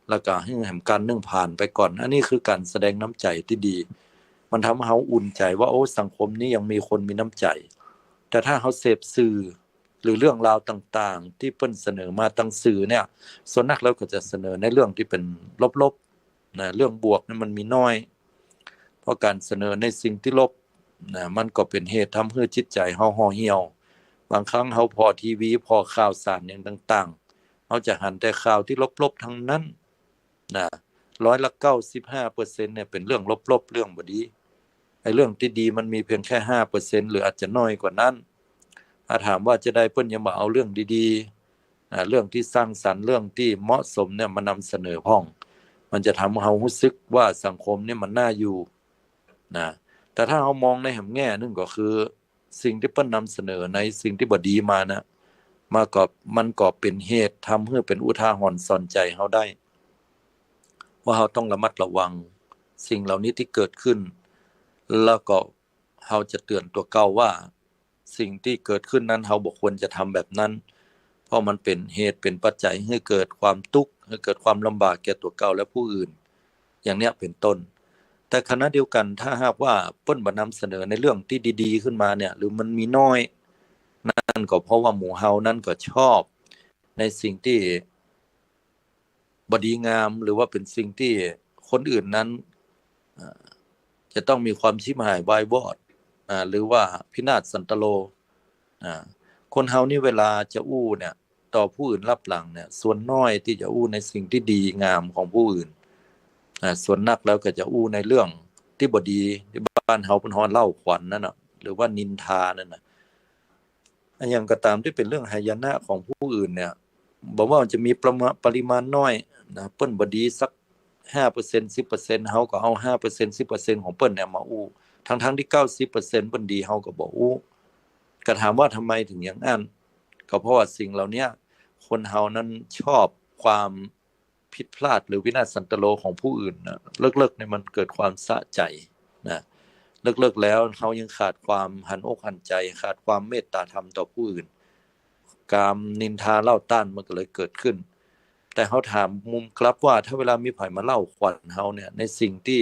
แล้วก็หื้อแหมคันนึ่งผ่านไปก่อน อันนี้คือก๋านแสดงน้ำใจ๋ตี้ดี มันทำหื้อเฮาอุ่นใจ๋ว่า โอ้ สังคมนี้ยังมีคนมีน้ำใจ๋ แต่ถ้าเฮาเสพสื่อ หรือเรื่องราวต่างๆ ตี้เปิ้นเสนอมาตางสื่อเนี่ย ส่วนนักแล้วก็จะเสนอในเรื่องตี้เป๋นลบๆ นะ เรื่องบวกนี่มันมีน้อย เพราะก๋านเสนอในสิ่งตี้ลบนะ มันก็เป๋นเหตุทำหื้อจิตใจ๋เฮาห่อเหี่ยว บางครั้งเฮาผ่อทีวี ผ่อข่าวสารหยังต่างๆ เฮาจะหันแต่ข่าวตี้ลบๆ ตังนั้นนะ ร้อยละเก้าสิบห้าเปอร์เซ็นต์เนี่ยเป๋นเรื่องลบๆ เรื่องบ่ดี ไอ้เรื่องตี้ดีมันมีเพียงแค่ห้าเปอร์เซ็นต์ หรืออาจจะน้อยกว่านั้น ถ้าถามว่าจาใดเปิ้นยังบ่เอาเรื่องดีๆ อ่า เรื่องตี้สร้างสรรค์ เรื่องตี้เหมาะสมเนี่ยมานำเสนอพ่อง มันจะทำหื้อเฮาฮู้สึกว่าสังคมเนี่ยมันน่าอยู่นะ แต่ถ้าเฮามองในแหมแง่นึ่งก็คือ สิ่งตี้เปิ้นนำเสนอในสิ่งตี้บ่ดีมานะ มาก็ มันก็เป๋นเหตุทำหื้อเป๋นอุทาหรณ์สอนใจ๋เฮาได้ ว่าเฮาต้องระมัดระวังสิ่งเหล่านี้ตี้เกิดขึ้น แล้วก็เฮาจะเตือนตั๋วเก่าว่า สิ่งตี้เกิดขึ้นนั้นเฮาบ่ควรจะทำแบบนั้น เพราะมันเป๋นเหตุเป๋นปัจจัยหื้อเกิดความตุ๊กข์ หื้อเกิดความลำบากแก่ตั๋วเก่าและผู้อื่น อย่างเนี้ยเป๋นต้น แต่ขณะเดียวกั๋น ถ้าหากว่าเปิ้นบ่นำเสนอในเรื่องตี้ดีๆ ขึ้นมาเนี่ย หรือมันมีน้อย นั่นก็เพราะว่าหมู่เฮานั้นก็ชอบในสิ่งตี้บ่ดีงาม หรือว่าเป๋นสิ่งตี้คนอื่นนั้น เอ่อ จะต้องมีความฉิบหายวายวอด อ่า หรือว่าพินาศสันตโล อ่า คนเฮานี่เวลาจะอู้เนี่ย ต่อผู้อื่นลับหลังเนี่ย ส่วนน้อยตี้จะอู้ในสิ่งตี้ดีงามของผู้อื่น อ่า ส่วนนักแล้วก็จะอู้ในเรื่องตี้บ่ดี ตี้บ้านเฮาเปิ้นฮ้องเหล้าขวัญนั่นน่ะ หรือว่านินทานั่นน่ะ อะหยังก็ต๋ามตี้เป๋นเรื่องหายนะของผู้อื่นเนี่ย บ่ว่ามันจะมีประมาณ ปริมาณน้อยนะ เปิ้นบ่ดีสักห้าเปอร์เซ็นต์ สิบเปอร์เซ็นต์ เฮาก็เอาห้าเปอร์เซ็นต์ สิบเปอร์เซ็นต์ ของเปิ้นเนี่ยมาอู้ ทั้งๆ ตี้เก้าสิบเปอร์เซ็นต์ เปิ้นดี เฮาก็บ่อู้ ก็ถามว่าทำไมถึงอย่างอั้น ก็เพราะว่าสิ่งเหล่าเนี้ย คนเฮานั้นชอบความผิดพลาดหรือวินาศสันตโลของผู้อื่นนะ เลิกๆ เนี่ยมันเกิดความสะใจ๋นะ ลึกๆ แล้วเฮายังขาดความหันอกหันใจ๋ ขาดความเมตต๋าธรรมต่อผู้อื่น ก๋านนินทาเล่าต้านมันก็เลยเกิดขึ้น แต่เฮาถามมุมกลับว่า ถ้าเวลามีใผมาเล่าขวัญเฮาเนี่ย ในสิ่งตี้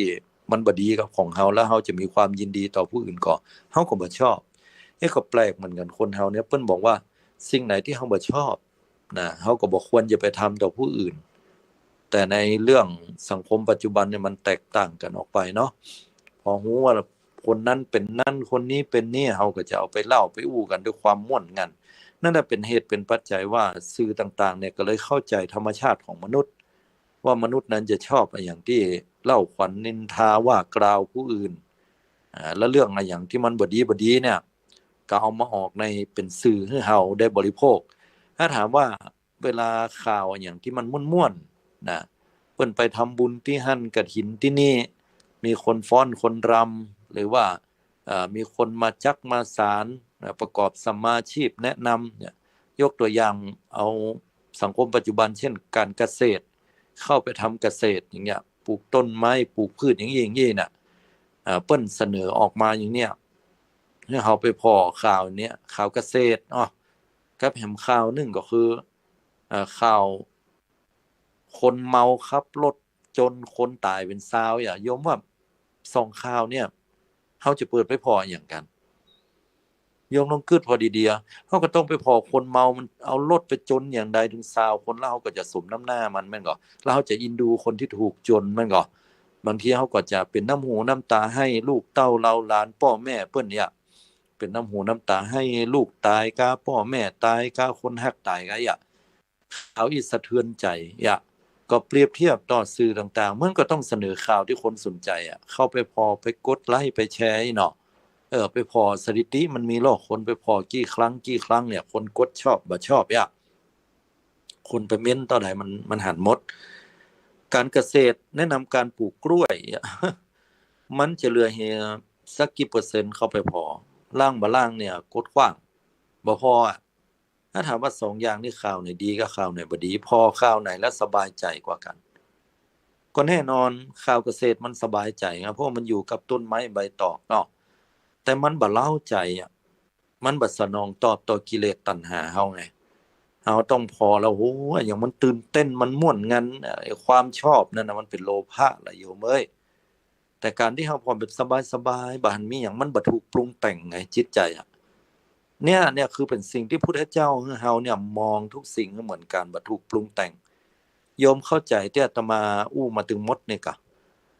มันบ่ดีกับของเฮา แล้วเฮาจะมีความยินดีต่อผู้อื่นก่อ เฮาก็บ่ชอบ เอ๊ะ ก็แปลกเหมือนกั๋น คนเฮาเนี่ย เปิ้นบอกว่า สิ่งไหนตี้เฮาบ่ชอบนะ เฮาก็บ่ควรจะไปทำต่อผู้อื่น แต่ในเรื่องสังคมปัจจุบันเนี่ยมันแตกต่างกั๋นออกไปเนาะ พอฮู้ว่าคนนั้นเป๋นนั้น คนนี้เป๋นนี้ เฮาก็จะเอาไปเล่าไปอู้กั๋นด้วยความม่วนงัน นั่นแหละเป๋นเหตุเป๋นปัจจัยว่าสื่อต่างๆ เนี่ยก็เลยเข้าใจ๋ธรรมชาติของมนุษย์ ว่ามนุษย์นั้นจะชอบอะหยังตี้เล่าขวัญนินทาว่ากล่าวผู้อื่น อ่า แล้วเรื่องอะหยังตี้มันบ่ดีบ่ดีเนี่ย ก็เอามาออกในเป๋นสื่อหื้อเฮาได้บริโภค ถ้าถามว่าเวลาข่าวอะหยังตี้มันม่วนๆ นะ เปิ้นไปทำบุญตี้หั้น กฐินตี้นี่ มีคนฟ้อนคนรำ หรือว่า เอ่อ มีคนมาจั๊กมาสาน นะ ประกอบสัมมาอาชีพแนะนำเนี่ย ยกตั๋วอย่างเอาสังคมปัจจุบัน เช่น ก๋านเกษตร เข้าไปทำเกษตรอย่างเงี้ย ปลูกต้นไม้ ปลูกพืชอย่างอี้ อย่างอี้น่ะ เอ่อ เปิ้นเสนอออกมาอย่างเนี้ย หื้อเฮาไปผ่อข่าวเนี้ย ข่าวเกษตร อ้อ กับแหมข่าวนึ่งก็คือ เอ่อ ข่าวคนเมาขับรถจนคนต๋ายเป๋นซาว อย่า โยมว่าสองข่าวเนี่ย เฮาจะเปิดไปผ่ออะหยังกั๋น โยมลองกึ๊ดผ่อดีๆ เฮาก็ต้องไปผ่อคนเมามันเอารถไปจนอย่างใดเถิงซาวคน แล้วเฮาก็จะสมน้ำหน้ามันแม่นก่อ แล้วเฮาจะเอ็นดูคนตี้ถูกจนแม่นก่อ บางทีเฮาก็จะเป๋นน้ำหูน้ำต๋าหื้อลูกเต้าเหล่าหลานป้อแม่เปิ้นเนี่ย เป๋นน้ำหูน้ำต๋าหื้อลูกต๋ายก้า ป้อแม่ต๋ายก้า คนฮักต๋ายก้า อย่า ข่าวอี้สะเทือนใจ๋ อย่า ก็เปรียบเทียบต่อสื่อต่างๆ มันก็ต้องเสนอข่าวตี้คนสนใจ๋อะ เข้าไปผ่อ ไปกดไลก์ ไปแชร์อี้เนาะ เออ ไปผ่อสถิติมันมีลอก คนไปผ่อกี่ครั้งกี่ครั้งเนี่ย คนกดชอบบ่ชอบ อย่า คนไปเม้นเต้าใดมัน มันหันหมด ก๋านเกษตรแนะนำก๋านปลูกกล้วย อย่า มันจะเหลือเหียสักกี่เปอร์เซ็นต์เข้าไปผ่อ ล้างบ่ล้างเนี่ย กดขว้าง บ่ผ่ออะ ถ้าถามว่าสองอย่างนี้ข่าวไหนดีกับข่าวไหนบ่ดี ผ่อข่าวไหนแล้วสบายใจ๋กว่ากั๋น ก็แน่นอนข่าวเกษตรมันสบายใจ๋ไง เพราะมันอยู่กับต้นไม้ใบตอกเนาะ แต่มันบ่เล้าใจ๋อะ มันบ่สนองตอบต่อกิเลสตัณหาเฮาไง เฮาต้องผ่อแล้ว โห อะหยังมันตื่นเต้น มันม่วนงัน ไอ้ความชอบนั่นน่ะ มันเป๋นโลภะละโยมเอ้ย แต่ก๋านตี้เฮาผ่อแบบสบายๆ บ่หันมีหยัง มันบ่ถูกปรุงแต่งไง จิตใจ๋อะ เนี่ย เนี่ยคือเป๋นสิ่งตี้พุทธเจ้าหื้อเฮาเนี่ยมองทุกสิ่งเหมือนกั๋น บ่ถูกปรุงแต่ง โยมเข้าใจ๋ตี้อาตมาอู้มาตึงหมดนี่ก่อ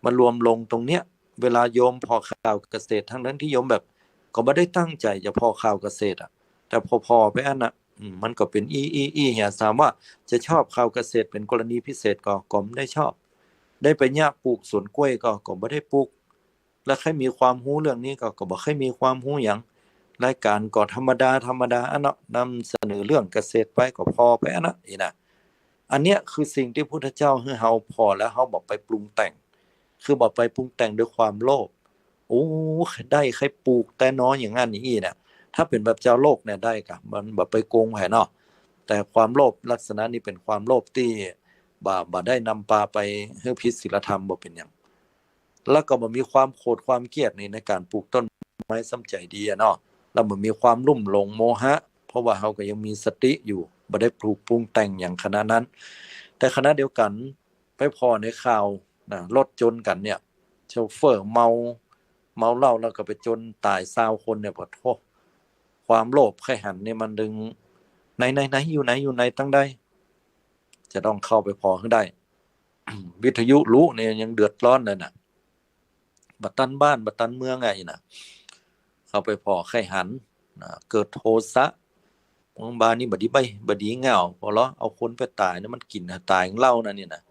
มารวมลงตรงเนี้ย เวลาโยมผ่อข่าวเกษตร ทั้งๆ ตี้โยมแบบ ก็บ่ได้ตั้งใจ๋จะผ่อข่าวเกษตรอะ แต่ผ่อๆ ไปอั้นน่ะ อืม มันก็เป๋นอี้อี้อี้เหีย ถามว่าจะชอบข่าวเกษตรเป๋นกรณีพิเศษก่อ ก็บ่ได้ชอบ ได้ไปเยียะปลูกสวนกล้วยก่อ ก็บ่ได้ปลูก แล้วใค่มีความฮู้เรื่องนี้ก่อ ก็บ่ใค่มีความฮู้หยัง รายก๋านก็ธรรมดาธรรมดาอั้นเนาะ นำเสนอเรื่องเกษตรไปก็ผ่อไปอั้นเนาะ อี้น่ะ อันเนี้ยคือสิ่งตี้พุทธเจ้าหื้อเฮาผ่อแล้วเฮาบ่ไปปรุงแต่ง คือบ่ไปปรุงแต่งด้วยความโลภ โอ้ ได้ใค่ปลูกแต๊น้อยอย่างนั้นอย่างอี้น่ะ ถ้าเป๋นแบบจาวโลกเนี่ยได้ก่อ มันบ่ไปโกงใผเนาะ แต่ความโลภลักษณะนี้เป๋นความโลภตี้บ่ บ่ได้นำปาไปหื้อผิดศีลธรรม บ่เป๋นหยัง แล้วก็บ่มีความโขดความเกลียดใน ในก๋านปลูกต้นไม้ซ้ำใจ๋ดีอะเนาะ แล้วบ่มีความลุ่มหลงโมหะ เพราะว่าเฮาก็ยังมีสติอยู่ บ่ได้ถูกปรุงแต่งหยังขนาดนั้น แต่ขณะเดียวกั๋น ไปผ่อในข่าวนะ รถจนกั๋นเนี่ย โชเฟอร์เมา เมาเหล้าแล้วก็ไปจนต๋ายซาวคนเนี่ย ปะโธ่ ความโลภใค่หันนี่มันดึง ไหน ไหน ไหน อยู่ไหน อยู่ไหน ตังใด จะต้องเข้าไปผ่อหื้อได้ วิทยุฮู้เนี่ยยังเดือดร้อนเลยน่ะ บ่ตันบ้าน บ่ตันเมืองอะ อี้น่ะ เข้าไปผ่อใค่หัน นะ เกิดโทสะ บางบ้านนี่บ่ดีใบ้ บ่ดีเหง้า ผ่อเลาะ เอาคนไปต๋ายเนี่ย มันกิ๋นต๋ายเหล้านั่นนี่น่ะ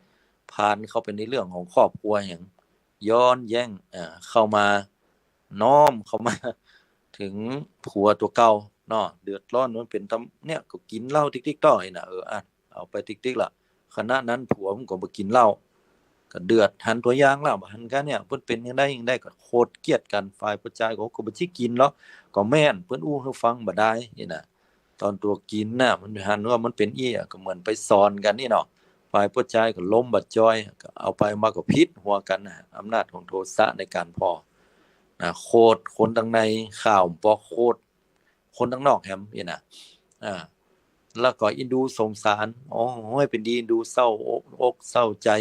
ผ่านเข้าไปในเรื่องของครอบครัวแหม ย้อนแย้ง เอ่อ เข้ามา น้อมเข้ามา เถิงผัวตั๋วเก่าเนาะ เดือดร้อนมันเป๋นตำ เนี่ย ก็กิ๋นเหล้าติ๊กๆ ต่ออี้น่ะ เออ อะ เอาไปติ๊กๆ ละ ขณะนั้นผัวมันก็บ่กิ๋นเหล้า ก็เดือด หันตั๋วอย่างละ บ่หันกั๋นเนี่ย เปิ้นเป๋นจังใดจังใด ก็โขดเกลียดกั๋น ฝ่ายผู้จายก็ ก็บ่ใจ้กิ๋นหรอก ก็แม่น เปิ้นอู้หื้อฟังบ่ดาย อี้น่ะ ต๋อนตั๋วกิ๋นน่ะ มันหันว่ามันเป๋นอี้อะ ก็เหมือนไปสอนกั๋นนี่เนาะ ฝ่ายผู้จายก็ลมบ่จอย ก็เอาไปมาก็ผิดหัวกั๋นน่ะ อำนาจของโทสะในก๋านผ่อ นะ โขดคนตังใน ข้าวปอโขดคนตังนอกแหม อี้นะ อ่า แล้วก็อินดูสงสาร โอ้ย เป๋นดีอินดูเศร้าอก อกเศร้าใจ๋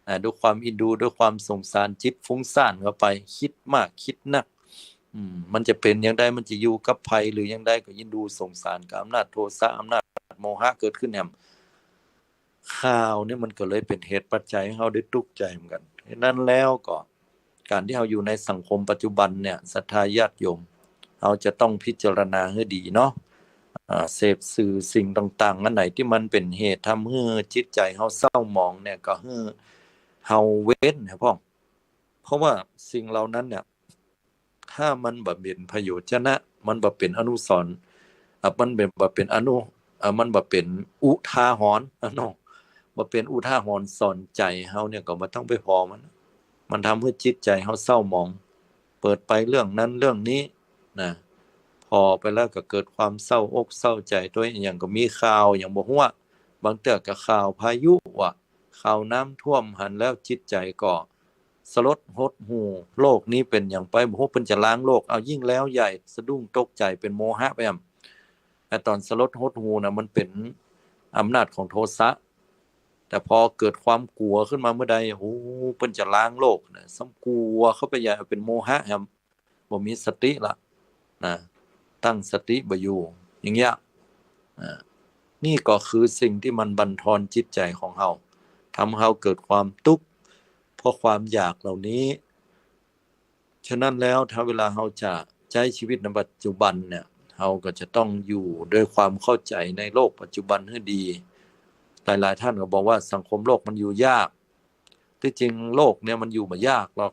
อ่า ด้วยความอินดู ด้วยความสงสาร จิตฟุ้งซ่านเข้าไป กึ๊ดมาก กึ๊ดนัก อืม มันจะเป๋นอย่างใด มันจะอยู่กับใผ หรืออย่างใด ก็อินดูสงสาร ก็อำนาจโทสะ อำนาจโมหะเกิดขึ้นแหม ข้าวนี่มันก็เลยเป๋นเหตุปัจจัยหื้อเฮาได้ตุ๊กข์ใจ๋เหมือนกั๋น ฉะนั้นแล้วก็ ก๋านตี้เฮาอยู่ในสังคมปัจจุบันเนี่ย ศรัทธาญาติโยม เฮาจะต้องพิจารณาหื้อดีเนาะ อ่า เสพสื่อสิ่งต่างๆ อันไหนตี้มันเป๋นเหตุทำหื้อจิตใจ๋เฮาเศร้าหมองเนี่ย ก็หื้อเฮาเว้นนะพ่อง เพราะว่าสิ่งเหล่านั้นเนี่ย ถ้ามันบ่เป๋นประโยชน์จะนะ มันบ่เป๋นอนุสรณ์ อ่ะ มันเป๋น บ่เป๋นอนุ อ่ะ มันบ่เป๋นอุทาหรณ์ อ่ะเนาะ บ่เป๋นอุทาหรณ์สอนใจ๋เฮาเนี่ย ก็บ่ต้องไปผ่อมัน มันทำหื้อจิตใจ๋เฮาเศร้าหมอง เปิดไปเรื่องนั้นเรื่องนี้นะ ผ่อไปแล้วก็เกิดความเศร้าอกเศร้าใจ๋ ตัวอย่างก็มีข่าวอย่างบ่ฮู้ บางเตื้อก็ข่าวพายุว่ะ ข่าวน้ำท่วม หันแล้วจิตใจ๋ก็สลดหดหู่ โลกนี้เป๋นหยังไป บ่ฮู้เปิ้นจะล้างโลก เอายิ่งแล้วใหญ่ สะดุ้งตกใจ๋ เป๋นโมหะไปแหม แต่ต๋อนสลดหดหู่นะ มันเป๋นอำนาจของโทสะ แต่พอเกิดความกั๋วขึ้นมาเมื่อใด โอ้ เปิ้นจะล้างโลกนะ ซ้ำกั๋วเข้าไปใหญ่ เป๋นโมหะแหม บ่มีสติละนะ ตั้งสติบ่อยู่ อย่างเงี้ย อ่า นี่ก็คือสิ่งตี้มันบั่นทอนจิตใจ๋ของเฮา ทำหื้อเฮาเกิดความตุ๊กข์ เพราะความอยากเหล่านี้ ฉะนั้นแล้วถ้าเวลาเฮาจะใจ๊ชีวิตในปัจจุบันเนี่ย เฮาก็จะต้องอยู่ด้วยความเข้าใจ๋ในโลกปัจจุบันหื้อดี หลายๆ ท่านก็บอกว่าสังคมโลกมันอยู่ยาก ตี้จริงโลกเนี่ยมันอยู่บ่ยากหรอก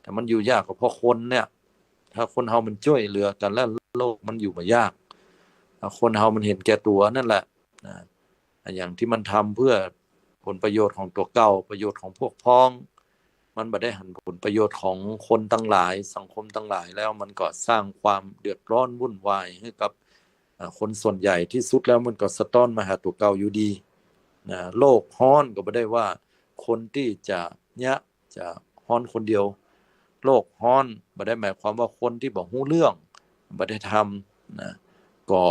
แต่มันอยู่ยากก็เพราะคนเนี่ย ถ้าคนเฮามันจ้วยเหลือกั๋นแล้ว โลกมันอยู่บ่ยาก ถ้าคนเฮามันเห็นแก่ตั๋วนั่นแหละนะ อย่างตี้มันทำเพื่อผลประโยชน์ของตั๋วเก่า ประโยชน์ของพวกพ้อง มันบ่ได้หันผลประโยชน์ของคนตังหลาย สังคมตังหลาย แล้วมันก็สร้างความเดือดร้อนวุ่นวายหื้อกับ อ่า คนส่วนใหญ่ ตี้สุดแล้วมันก็สะต๊อนมาหาตั๋วเก่าอยู่ดีนะ โลกฮ้อนก็บ่ได้ว่าคนตี้จะเยียะ จะฮ้อนคนเดียว โลกฮ้อนบ่ได้หมายความว่าคนตี้บ่ฮู้เรื่อง บ่ได้ทำนะ ก็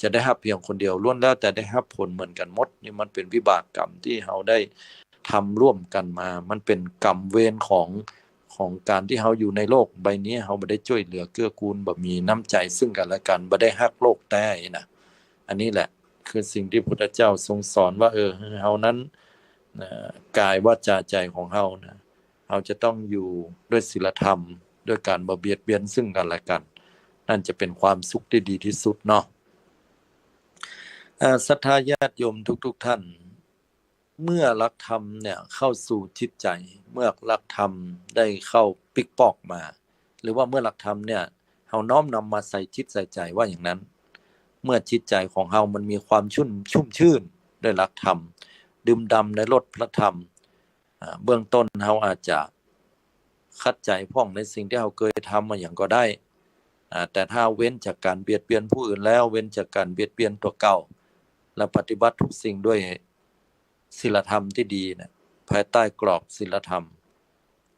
จะได้ฮับเพียงคนเดียว ล้วนแล้วแต่ได้ฮับผลเหมือนกั๋นหมด นี่มันเป๋นวิบากกรรมตี้เฮาได้ทำร่วมกั๋นมา มันเป๋นกรรมเวรของ ของก๋านตี้เฮาอยู่ในโลกใบนี้ เฮาบ่ได้จ้วยเหลือเกื้อกูล บ่มีน้ำใจ๋ซึ่งกั๋นและกั๋น บ่ได้ฮักโลกแต๊นะ อันนี้แหละคือสิ่งตี้พุทธเจ้าทรงสอนว่า เออ เฮานั้น เอ่อ กายวาจาใจ๋ของเฮานะ เฮาจะต้องอยู่ด้วยศีลธรรม ด้วยก๋านบ่เบียดเบียนซึ่งกั๋นและกั๋น นั่นจะเป๋นความสุขตี้ดีตี้สุดเนาะ เอ่อ ศรัทธาญาติโยมทุกๆ ท่าน เมื่อหลักธรรมเนี่ยเข้าสู่จิตใจ๋ เมื่อหลักธรรมได้เข้าปิ๊กปอกมา หรือว่าเมื่อหลักธรรมเนี่ย เฮาน้อมนำมาใส่จิตใส่ใจ๋ ว่าอย่างนั้น เมื่อจิตใจ๋ของเฮามันมีความชุ่ม ชุ่มชื่นด้วยหลักธรรม ดื่มด่ำในรสพระธรรม อ่า เบื้องต้นเฮาอาจจะขัดใจ๋พ่องในสิ่งตี้เฮาเกยทำมาอย่างก็ได้ อ่า แต่ถ้าเว้นจากก๋านเบียดเบียนผู้อื่นแล้ว เว้นจากก๋านเบียดเบียนตั๋วเก่า และปฏิบัติทุกสิ่งด้วย ศีลธรรมตี้ดีนะ ภายใต้กรอบศีลธรรม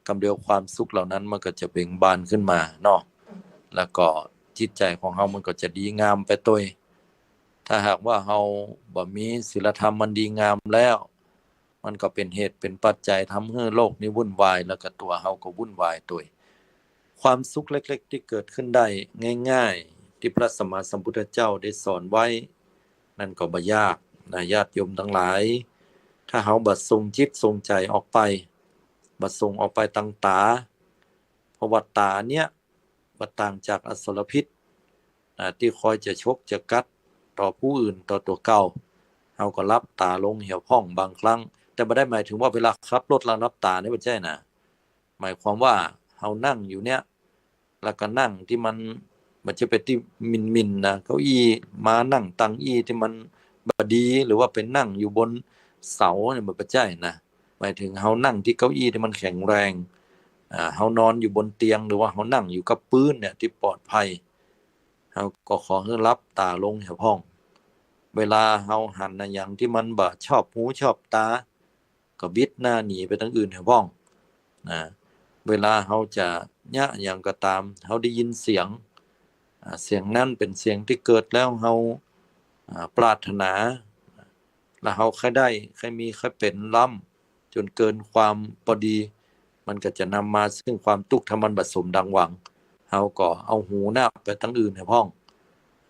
กำเดียวความสุขเหล่านั้นมันก็จะเบ่งบานขึ้นมาเนาะ แล้วก็จิตใจ๋ของเฮามันก็จะดีงามไปตวย ถ้าหากว่าเฮาบ่มีศีลธรรมมันดีงามแล้ว มันก็เป๋นเหตุเป๋นปัจจัยทำหื้อโลกนี้วุ่นวาย แล้วก็ตั๋วเฮาก็วุ่นวายตวย ความสุขเล็กๆ ตี้เกิดขึ้นได้ง่ายๆ ตี้พระสัมมาสัมพุทธเจ้าได้สอนไว้ นั่นก็บ่ยากนะ ญาติโยมตังหลาย ถ้าเฮาบ่ส่งจิตส่งใจ๋ออกไป บ่ส่งออกไปตางต๋า เพราะว่าต๋าเนี่ยบ่ต่างจากอสรพิษนะ ตี้คอยจะฉกจะกัดต่อผู้อื่น ต่อตั๋วเก่า เฮาก็หลับต๋าลงเหียพ่องบางครั้ง แต่บ่ได้หมายถึงว่าเวลาขับรถแล้วหลับต๋าเนี่ย บ่ใจ้นะ หมายความว่าเฮานั่งอยู่เนี่ย แล้วก็นั่งตี้มัน บ่ใจ้ไปตี้หมิ่นๆ นะ เก้าอี้ มานั่งตังอี้ตี้มันบ่ดี หรือว่าไปนั่งอยู่บนเสาเนี่ย มันบ่ใจ้นะ หมายถึงเฮานั่งตี้เก้าอี้ตี้มันแข็งแรง อ่า เฮานอนอยู่บนเตียง หรือว่าเฮานั่งอยู่กับปื๊นเนี่ยตี้ปลอดภัย เฮาก็ขอหื้อหลับต๋าลงเหียพ่อง เวลาเฮาหันอะหยังตี้มันบ่ชอบหูชอบต๋า ก็บิดหน้าหนีไปตางอื่นเหียพ่องนะ เวลาเฮาจะ เยียะหยังก็ต๋าม เฮาได้ยินเสียง อ่า เสียงนั้นเป๋นเสียงตี้เกิดแล้วเฮา อ่า ปรารถนา แล้วเฮาใค่ได้ ใค่มี ใค่เป๋นล้ำ จ๋นเกินความปอดี มันก็จะนำมาซึ่งความตุ๊กข์ ถ้ามันบ่สมดังหวัง เฮาก็เอาหูเน่าไปตังอื่นแหมพ่อง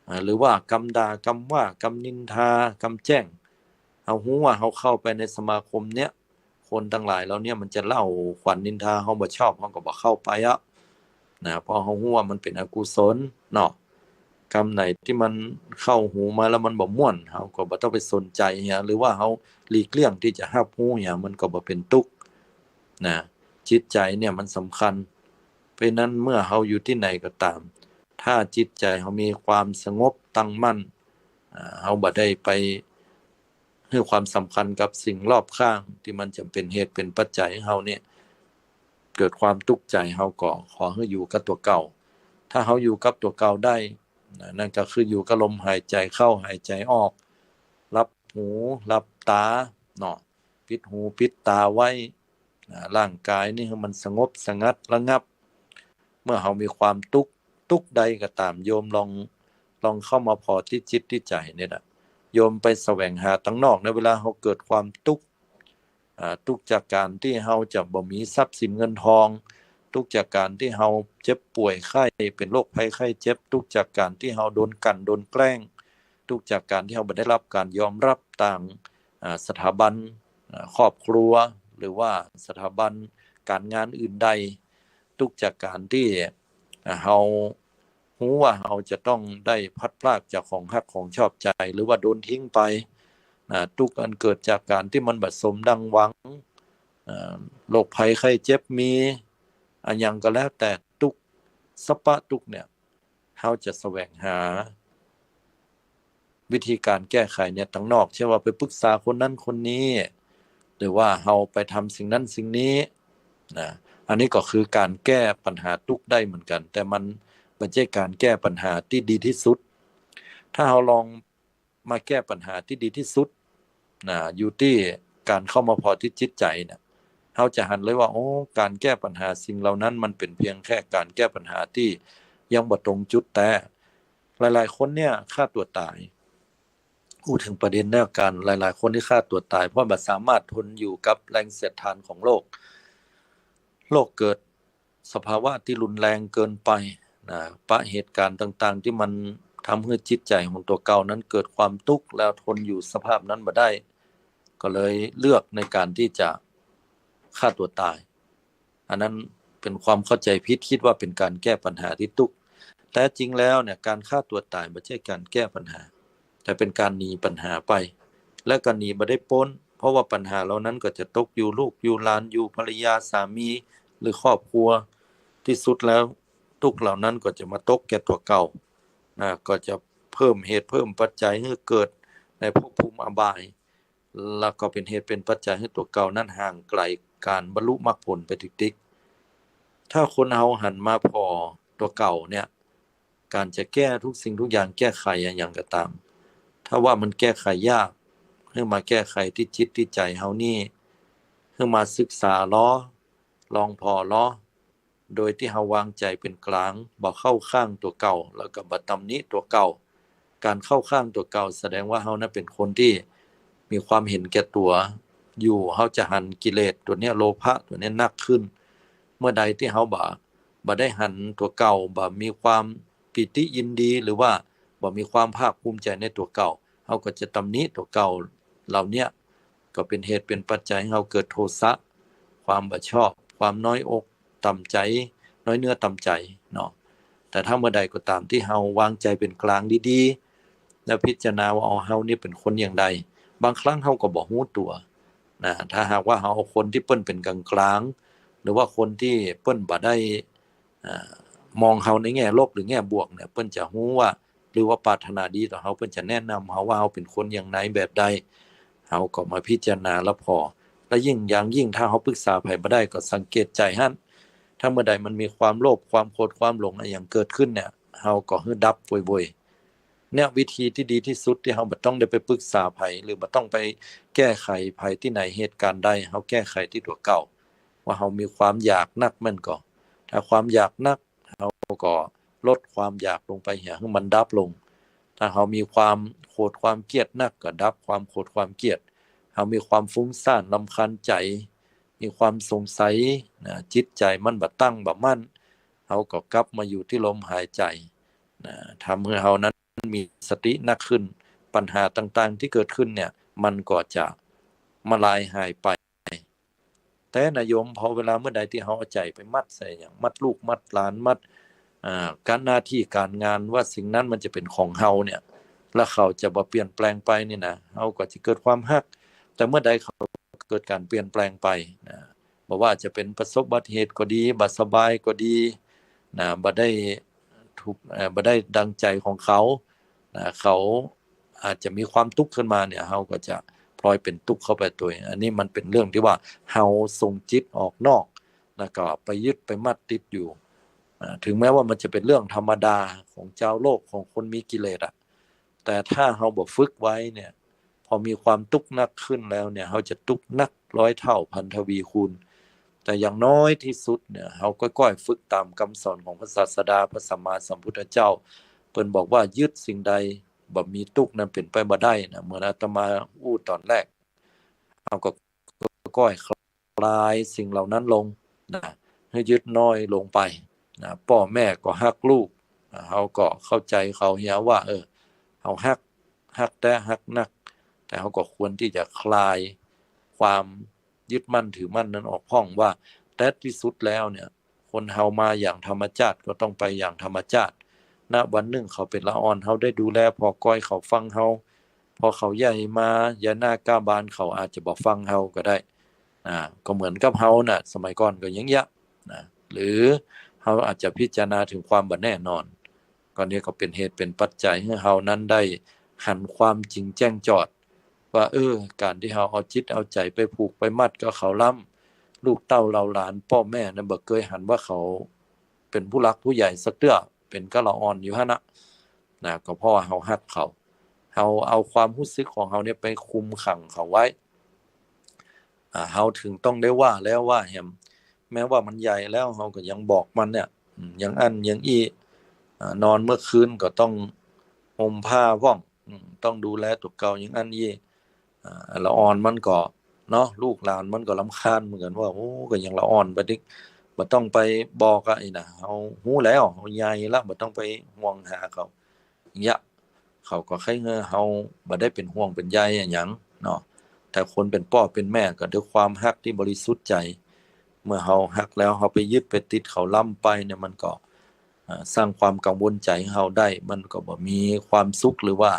อ่า หรือว่ากำด่า กำว่ากำนินทา กำแจ้ง เฮาฮู้ว่าเฮาเข้าไปในสมาคมเนี้ย คนตังหลายเหล่าเนี้ยมันจะเล่าขวัญนินทา เฮาบ่ชอบ เฮาก็บ่เข้าไปอะ นะ เพราะเฮาฮู้ว่ามันเป๋นอกุศลเนาะ กำไหนตี้มันเข้าหูมาแล้วมันบ่ม่วน เฮาก็บ่ต้องไปสนใจ๋เหีย หรือว่าเฮาหลีกเลี่ยงตี้จะฮับฮู้เหีย มันก็บ่เป๋นตุ๊กข์ นะ จิตใจ๋เนี่ยมันสำคัญ เพราะฉะนั้นเมื่อเฮาอยู่ตี้ไหนก็ต๋าม ถ้าจิตใจ๋เฮามีความสงบตั้งมั่น อ่า เฮาบ่ได้ไปหื้อความสำคัญกับสิ่งรอบข้างตี้มันจะเป๋นเหตุเป๋นปัจจัยหื้อเฮาเนี่ยเกิดความตุ๊กข์ใจ๋ เฮาก็ขอหื้ออยู่กับตั๋วเก่า ถ้าเฮาอยู่กับตั๋วเก่าได้ นะ นั่นก็คืออยู่กับลมหายใจ๋เข้าหายใจ๋ออก หลับหูหลับต๋าเนาะ ปิดหูปิดต๋าไว้ นะ ร่างก๋ายนี่หื้อมันสงบสงัดระงับ เมื่อเฮามีความตุ๊กข์ ตุ๊กข์ใดก็ต๋าม โยมลอง ลองเข้ามาผ่อตี้จิตตี้ใจ๋เนี่ยนะ โยมไปแสวงหาตังนอกนะ เวลาเฮาเกิดความตุ๊กข์ อ่า ตุ๊กข์จากก๋านตี้เฮาจะบ่มีทรัพย์สินเงินทอง ตุ๊กข์จากก๋านตี้เฮาเจ็บป่วยไข้ เป๋นโรคภัยไข้เจ็บ ตุ๊กข์จากก๋านตี้เฮาโดนกลั่นโดนแกล้ง ตุ๊กข์จากก๋านตี้เฮาบ่ได้ฮับก๋านยอมฮับตาง อ่า สถาบัน อ่า ครอบครัว หรือว่าสถาบันก๋านงานอื่นใด ตุ๊กข์จากก๋านตี้ อ่า เฮาฮู้ว่าเฮาจะต้องได้พลัดพรากจากของฮักของชอบใจ๋ หรือว่าโดนทิ้งไป อ่า ตุ๊กข์อันเกิดจากก๋านตี้มันบ่สมดังหวัง อ่า โรคภัยไข้เจ็บมี อะหยังก็แล้วแต่ตุ๊กข์ สรรพตุ๊กข์เนี่ย เฮาจะแสวงหาวิธีก๋านแก้ไขเนี่ยตังนอก เช่นว่าไปปรึกษาคนนั้นคนนี้ หรือว่าเฮาไปทำสิ่งนั้นสิ่งนี้ นะ อันนี้ก็คือก๋านแก้ปัญหาตุ๊กข์ได้เหมือนกั๋น แต่มันบ่ใจ้ก๋านแก้ปัญหาตี้ดีตี้สุด ถ้าเฮาลองมาแก้ปัญหาตี้ดีตี้สุด นะ อยู่ตี้ก๋านเข้ามาผ่อตี้จิตใจ๋เนี่ย เฮาจะหันเลยว่า โอ้ ก๋านแก้ปัญหาสิ่งเหล่านั้นมันเป๋นเพียงแค่ก๋านแก้ปัญหาตี้ยังบ่ตรงจุดแต๊ หลายๆ คนเนี่ยฆ่าตั๋วต๋าย อู้เถิงประเด็นเนี่ย ก๋านหลายๆ คนตี้ฆ่าตั๋วต๋าย เพราะบ่สามารถทนอยู่กับแรงเสียดทานของโลก โลกเกิดสภาวะตี้รุนแรงเกินไป นะ ปะเหตุก๋ารณ์ต่างๆ ตี้มันทำหื้อจิตใจ๋ของตั๋วเก่านั้นเกิดความตุ๊กข์ แล้วทนอยู่สภาพนั้นบ่ได้ ก็เลยเลือกในก๋านตี้จะฆ่าตั๋วต๋าย อันนั้นเป๋นความเข้าใจ๋ผิด กึ๊ดว่าเป๋นก๋านแก้ปัญหาตี้ตุ๊กข์ แต๊จริงแล้วเนี่ย ก๋านฆ่าตั๋วต๋ายบ่ใจ้ก๋านแก้ปัญหา แต่เป๋นก๋านหนีปัญหาไป และก็หนีบ่ได้ป๊น เพราะว่าปัญหาเหล่านั้นก็จะตกอยู่ลูกอยู่หลาน อยู่ภรรยาสามี หรือครอบครัว ตี้สุดแล้วตุ๊กข์เหล่านั้นก็จะมาตกแก่ตั๋วเก่า นะ ก็จะเพิ่มเหตุเพิ่มปัจจัยหื้อเกิดในภพภูมิอบาย แล้วก็เป๋นเหตุเป๋นปัจจัยหื้อตั๋วเก่านั้นห่างไก๋ก๋านบรรลุมรรคผลไปติ๊กๆ ถ้าคนเฮาหันมาผ่อตั๋วเก่าเนี่ย ก๋านจะแก้ทุกสิ่งทุกอย่าง แก้ไขอะหยังก็ต๋าม ถ้าว่ามันแก้ไขยาก หื้อมาแก้ไขตี้จิตตี้ใจ๋เฮานี่ หื้อมาศึกษาลอ ลองผ่อลอ โดยตี้เฮาวางใจ๋เป๋นก๋าง บ่เข้าข้างตั๋วเก่า แล้วก็บ่ตำหนิตั๋วเก่า ก๋านเข้าข้างตั๋วเก่าแสดงว่าเฮานั้นเป๋นคนตี้มีความเห็นแก่ตั๋วอยู่ เฮาจะหันกิเลสตั๋วเนี้ย โลภะตั๋วเนี้ยนักขึ้น เมื่อใดตี้เฮาบ่ บ่ได้หันตั๋วเก่า บ่มีความปีติยินดี หรือว่าบ่มีความภาคภูมิใจ๋ในตั๋วเก่า เฮาก็จะตำหนิตั๋วเก่าเหล่าเนี้ย ก็เป๋นเหตุเป๋นปัจจัยหื้อเฮาเกิดโทสะ ความบ่ชอบ ความน้อยอกต่ำใจ๋ น้อยเนื้อต่ำใจ๋เนาะ แต่ถ้าเมื่อใดก็ต๋ามตี้เฮาวางใจ๋เป๋นก๋างดีๆ แล้วพิจารณาว่า อ๋อ เฮานี่เป๋นคนอย่างใด บางครั้งเฮาก็บ่ฮู้ตั๋ว นะ ถ้าหากว่าเฮาเอาคนตี้เปิ้นเป๋นก๋างๆ หรือว่าคนตี้เปิ้นบ่ได้ อ่า มองเฮาในแง่ลบหรือแง่บวกเนี่ย เปิ้นจะฮู้ว่า หรือว่าปรารถนาดีต่อเฮา เปิ้นจะแนะนำเฮาว่าเฮาเป๋นคนอย่างใดแบบใด เฮาก็มาพิจารณาแล้วผ่อ และยิ่งอย่างยิ่งถ้าเฮาปรึกษาใผบ่ได้ก็สังเกตใจ๋หั้น ถ้าเมื่อใดมันมีความโลภ ความโกรธ ความหลงอะหยังเกิดขึ้นเนี่ย เฮาก็หื้อดับโวยๆ เนี่ยวิธีตี้ดีตี้สุดตี้เฮาบ่ต้องได้ไปปรึกษาใผ หรือบ่ต้องไปแก้ไขใผตี้ไหน เหตุก๋ารณ์ใด เฮาแก้ไขตี้ตั๋วเก่า ว่าเฮามีความอยากนักแม่นก่อ ถ้าความอยากนัก เฮาก็ลดความอยากลงไปเหีย หื้อมันดับลง ถ้าเฮามีความโขดความเกลียดนัก ก็ดับความโขดความเกลียด เฮามีความฟุ้งซ่านรำคาญใจ๋ มีความสงสัยนะ จิตใจ๋มันบ่ตั้งบ่มั่น เฮาก็กลับมาอยู่ตี้ลมหายใจ๋นะ ทำหื้อเฮานั้นมีสตินักขึ้น ปัญหาต่างๆ ตี้เกิดขึ้นเนี่ย มันก็จะมาลายหายไป แต่นะโยม พอเวลาเมื่อใดตี้เฮาเอาใจ๋ไปมัดใส่อะหยัง มัดลูกมัดหลาน มัด อ่า ก๋านหน้าตี้ก๋านงาน ว่าสิ่งนั้นมันจะเป๋นของเฮาเนี่ย แล้วเขาจะบ่เปลี่ยนแปลงไปนี่นะ เฮาก็จะเกิดความฮัก แต่เมื่อใดเขาเกิดก๋านเปลี่ยนแปลงไปนะ บ่ว่าจะเป๋นประสบอุบัติเหตุก็ดี บ่สบายก็ดีนะ บ่ได้ถูก เอ่อ บ่ได้ดังใจ๋ของเขานะ เขาอาจจะมีความตุ๊กข์ขึ้นมาเนี่ย เฮาก็จะพลอยเป๋นตุ๊กข์เข้าไปตวย อันนี้มันเป๋นเรื่องตี้ว่าเฮาส่งจิตออกนอก แล้วก็ไปยึดไปมัดติดอยู่ อ่า ถึงแม้ว่ามันจะเป๋นเรื่องธรรมดาของจาวโลก ของคนมีกิเลสอะ แต่ถ้าเฮาบ่ฝึกไว้เนี่ย พอมีความตุ๊กข์นักขึ้นแล้วเนี่ย เฮาจะตุ๊กข์นักร้อยเต้าพันทวีคูณ แต่อย่างน้อยตี้สุดเนี่ย เฮาก้อยๆ ฝึกต๋ามกำสอนของพระศาสดา พระสัมมาสัมพุทธเจ้า เปิ้นบอกว่ายึดสิ่งใดบ่มีตุ๊กข์นั้นเป๋นไปบ่ได้นะ เหมือนอาตมาอู้ต๋อนแรก เฮาก็ก้อยๆ คลายสิ่งเหล่านั้นลงนะ หื้อยึดน้อยลงไปนะ ป้อแม่ก็ฮักลูกนะ เฮาก็เข้าใจ๋เขาเหียว่า เออ เฮาฮัก ฮักแต๊ฮักนัก แต่เฮาก็ควรตี้จะคลายความยึดมั่นถือมั่นนั้นออกพ่อง ว่าแต๊ตี้สุดแล้วเนี่ย คนเฮามาอย่างธรรมจาติก็ต้องไปอย่างธรรมจาติ ณ วันนึ่งเขาเป๋นละอ่อน เฮาได้ดูแลผ่อก้อยเขาฟังเฮา พอเขาใหญ่มา ยามหน้าก้าบาน เขาอาจจะบ่ฟังเฮาก็ได้ อ่า ก็เหมือนกับเฮาน่ะ สมัยก่อนก็อย่างเยี้ยะนะ หรือเฮาอาจจะพิจารณาถึงความบ่แน่นอน ก็เนี่ยก็เป๋นเหตุเป๋นปัจจัยหื้อเฮานั้นได้หันความจริงแจ้งจอด ว่า เออ ก๋านตี้เฮาเอาจิตเอาใจ๋ไปผูกไปมัดกับเขาล้ำ ลูกเต้าเหล่าหลานป้อแม่นั้นบ่เกยหันว่าเขาเป๋นผู้หลักผู้ใหญ่สักเตื้อ เป๋นก้าละอ่อนอยู่หั้นนะ นะ ก็เพราะว่าเฮาฮักเขา เฮาเอาความฮู้สึกของเฮาเนี่ยไปคุมขังเขาไว้ อ่า เฮาถึงต้องได้ว่าแล้วว่าแหม แม้ว่ามันใหญ่แล้ว เฮาก็ยังบอกมันเนี่ย อืม อย่างอั้นอย่างอี้ อ่า นอนเมื่อคืนก็ต้องห่มผ้าพ่อง อืม ต้องดูแลตั๋วเก่าอย่างอั้นอี้ อ่า ละอ่อนมันก็เนาะ ลูกหลานมันก็รำคาญเหมือนกั๋นว่า โอ้ ก็ยังละอ่อนไปติ๊ก บ่ต้องไปบอกอะ ไอ้น่ะ เฮาฮู้แล้ว เฮาใหญ่ละ บ่ต้องไปห่วงหาเขา อย่างเยี้ยะ เขาก็ใค่หื้อเฮาบ่ได้เป๋นห่วงเป๋นใยอะหยังเนาะ แต่คนเป๋นป้อเป๋นแม่ก็ด้วยความฮักตี้บริสุทธิ์ใจ๋ เมื่อเฮาฮักแล้ว เฮาไปยึดไปติดเขาล้ำไปเนี่ย มันก็ อ่า สร้างความกังวลใจ๋หื้อเฮาได้ มันก็บ่มีความสุข หรือว่า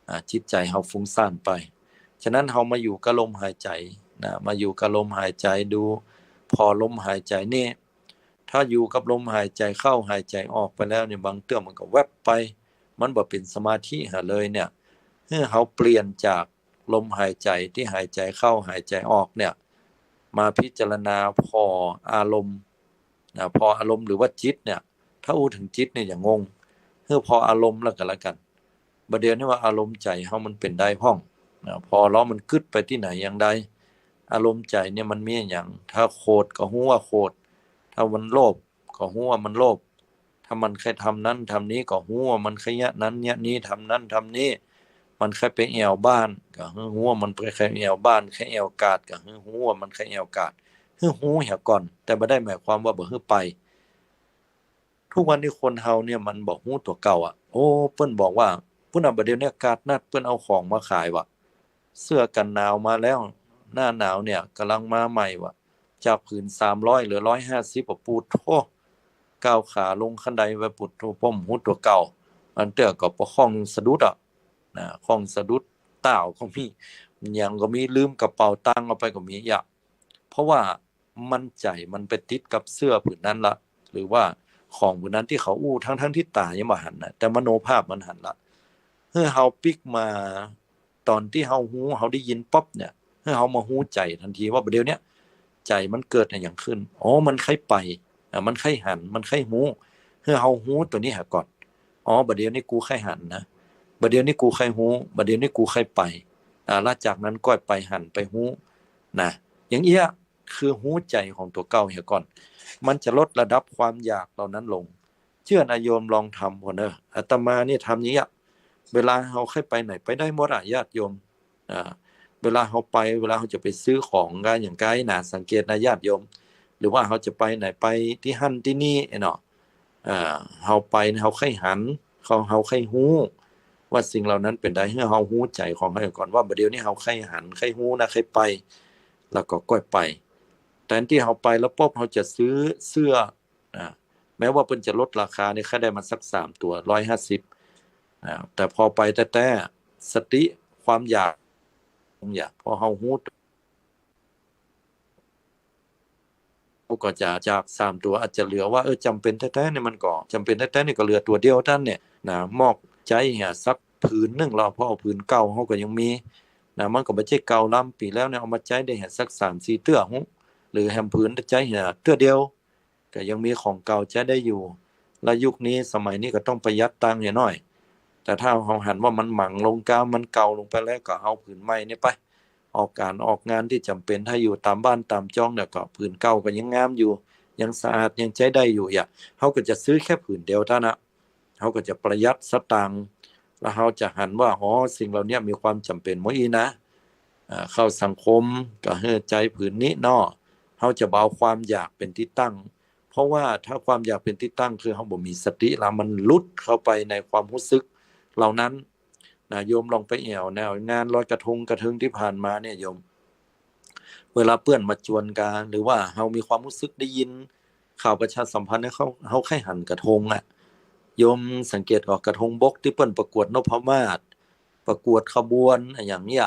อ่า จิตใจ๋เฮาฟุ้งซ่านไป ฉะนั้นเฮามาอยู่กับลมหายใจ๋นะ มาอยู่กับลมหายใจ๋ดู ผ่อลมหายใจ๋นี่ ถ้าอยู่กับลมหายใจ๋เข้าหายใจ๋ออกไปแล้วเนี่ย บางเตื้อมันก็แวบไป มันบ่เป๋นสมาธิหาเลยเนี่ย หื้อเฮาเปลี่ยนจากลมหายใจ๋ตี้หายใจ๋เข้าหายใจ๋ออกเนี่ย มาพิจารณาผ่ออารมณ์นะ ผ่ออารมณ์หรือว่าจิตเนี่ย ถ้าอู้เถิงจิตเนี่ยอย่างงง หื้อผ่ออารมณ์แล้วกั๋นละกั๋น บ่าเดี่ยวนี้ว่าอารมณ์ใจ๋เฮามันเป๋นใดพ่องนะ ผ่อแล้วมันกึ๊ดไปตี้ไหนอย่างใด อารมณ์ใจ๋เนี่ยมันมีอะหยัง ถ้าโขดก็ฮู้ว่าโขด ถ้ามันโลภก็ฮู้ว่ามันโลภ ถ้ามันใค่ทำนั้นทำนี้ก็ฮู้ว่ามันใค่เยียะนั้นเยียะนี้ ทำนั้นทำนี้ มันใค่ไปแอ่วบ้านก็หื้อฮู้ว่ามันไปใค่แอ่วบ้าน ใค่แอ่วกาดก็หื้อฮู้ว่ามันใค่แอ่วกาด หื้อฮู้เหียก่อน แต่บ่ได้หมายความว่าบ่หื้อไป ทุกวันนี้คนเฮาเนี่ยมันบ่ฮู้ตั๋วเก่าอะ โอ้ เปิ้นบอกว่า ปุ้นน่ะ บ่าเดี่ยวนี้กาดนัดเปิ้นเอาของมาขายว่ะ เสื้อกั๋นหนาวมาแล้ว หน้าหนาวเนี่ยก่ำลังมาใหม่ว่ะ จากผืนสามร้อยเหลือร้อยห้าสิบอะ ปู๊ดโธ่ ก้าวขาลงคันไดไป ปู๊ดโธ่ ป้อบ่ฮู้ตั๋วเก่า อันเตื้อก็ปะข้องสะดุดอะนะ ข้องสะดุด ต้าวก็มี หยังก็มี ลืมกระเป๋าตังค์เอาไปก็มีอะ เพราะว่ามันใจ๋มันไปติดกับเสื้อผืนนั้นละ หรือว่าของผืนนั้นตี้เขาอู้ ทั้งๆ ตี้ต๋ายังบ่หันนะ แต่มโนภาพมันหันละ หื้อเฮาปิ๊กมา ต๋อนตี้เฮาฮู้ เฮาได้ยินปั๊บเนี่ย หื้อเฮามาฮู้ใจ๋ตันทีว่า บ่าเดี่ยวเนี้ย ใจ๋มันเกิดอะหยังขึ้น อ๋อ มันใค่ไป อ่ะ มันใค่หัน มันใค่ฮู้ หื้อเฮาฮู้ตั๋วนี้หาก่อน อ๋อ บ่าเดี่ยวนี้กูใค่หันนะ บ่าเดี่ยวนี้กูใค่ฮู้ บ่าเดี่ยวนี้กูใค่ไป อ่า ละจากนั้นก้อยไปหันไปฮู้นะ อย่างเอี้ยะ คือฮู้ใจ๋ของตั๋วเก่าเหียก่อน มันจะลดระดับความอยากเหล่านั้นลง เจื้อนะโยมลองทำก่อนเน่อ อาตมานี่ทำอย่างเงี้ย เวลาเฮาใค่ไปไหนไปได้หมดอะญาติโยม อ่า เวลาเฮาไป เวลาเฮาจะไปซื้อของก็อย่างไกลนะ สังเกตนะญาติโยม หรือว่าเฮาจะไปไหนไปตี้หั้นตี้นี่เนาะ อ่า เฮาไปเฮาใค่หัน เฮา เฮาใค่ฮู้ว่าสิ่งเหล่านั้นเป๋นใด หื้อเฮาฮู้ใจ๋ของเฮาก่อนว่าบ่าเดี๋ยวนี้เฮาใค่หัน ใค่ฮู้นะ ใค่ไป แล้วก็ก้อยไป แตนตี้เฮาไปแล้วปุ๊บเฮาจะซื้อเสื้อ นะ แม้ว่าเปิ้นจะลดราคานี่ ใค่ได้มาสักสามตั๋ว ร้อยห้าสิบ นะ แต่พอไปแต๊ๆ สติความอยาก อยาก พอเฮาฮู้ เฮาก็จะจากสามตั๋วอาจจะเหลือว่า เออ จ๋ำเป๋นแต๊ๆ นี่มันก็ จ๋ำเป๋นแต๊ๆ นี่ก็เหลือตั๋วเดียวเต้านั้นเนี่ย นะ มอกใจ๊เหียสักผืนนึ่ง แล้วพอเอาผืนเก่าเฮาก็ยังมี นะ มันก็บ่ใจ้เก่าล้ำ ปี๋แล้วเนี่ยเอามาใจ๊ได้เหียสักสามสี่เตื้อ หรือแหมผืนใจ๊เหียเตื้อเดียว ก็ยังมีของเก่าใจ๊ได้อยู่ และยุคนี้สมัยนี้ก็ต้องประหยัดตังค์เหียหน้อย แต่ถ้าเฮาหันว่ามันหมางลงก้าว มันเก่าลงไปแล้ว ก็เอาผืนใหม่นี่ไป ออกก๋านออกงานตี้จ๋ำเป๋น ถ้าอยู่ต๋ามบ้านต๋ามจองเนี่ย ก็ผืนเก่าก็ยังงามอยู่ ยังสะอาด ยังใจ๊ได้อยู่ อย่าง เฮาก็จะซื้อแค่ผืนเดียวเต้านั้น เฮาก็จะประหยัดสตางค์ แล้วเฮาจะหันว่า อ๋อ สิ่งเหล่านี้มีความจ๋ำเป๋นหมดอี้นะ อ่า เข้าสังคมก็หื้อใจ๊ผืนนี้เนาะ เฮาจะบ่เอาความอยากเป๋นตี้ตั้ง เพราะว่าถ้าความอยากเป๋นตี้ตั้ง คือเฮาบ่มีสติ แล้วมันหลุดเข้าไปในความฮู้สึกเหล่านั้น นะ โยมลองไปแอ่วแนวงานลอยกระทงกระเทิงตี้ผ่านมาเนี่ยโยม เวลาเปื้อนมาจวนกา หรือว่าเฮามีความฮู้สึกได้ยินข่าวประชาสัมพันธ์เนี่ย เฮา เฮาใค่หันกระทงอะ โยมสังเกตก่อ กระทงบกตี้เปิ้นประกวดนพมาศ ประกวดขบวนอะหยังเนี่ย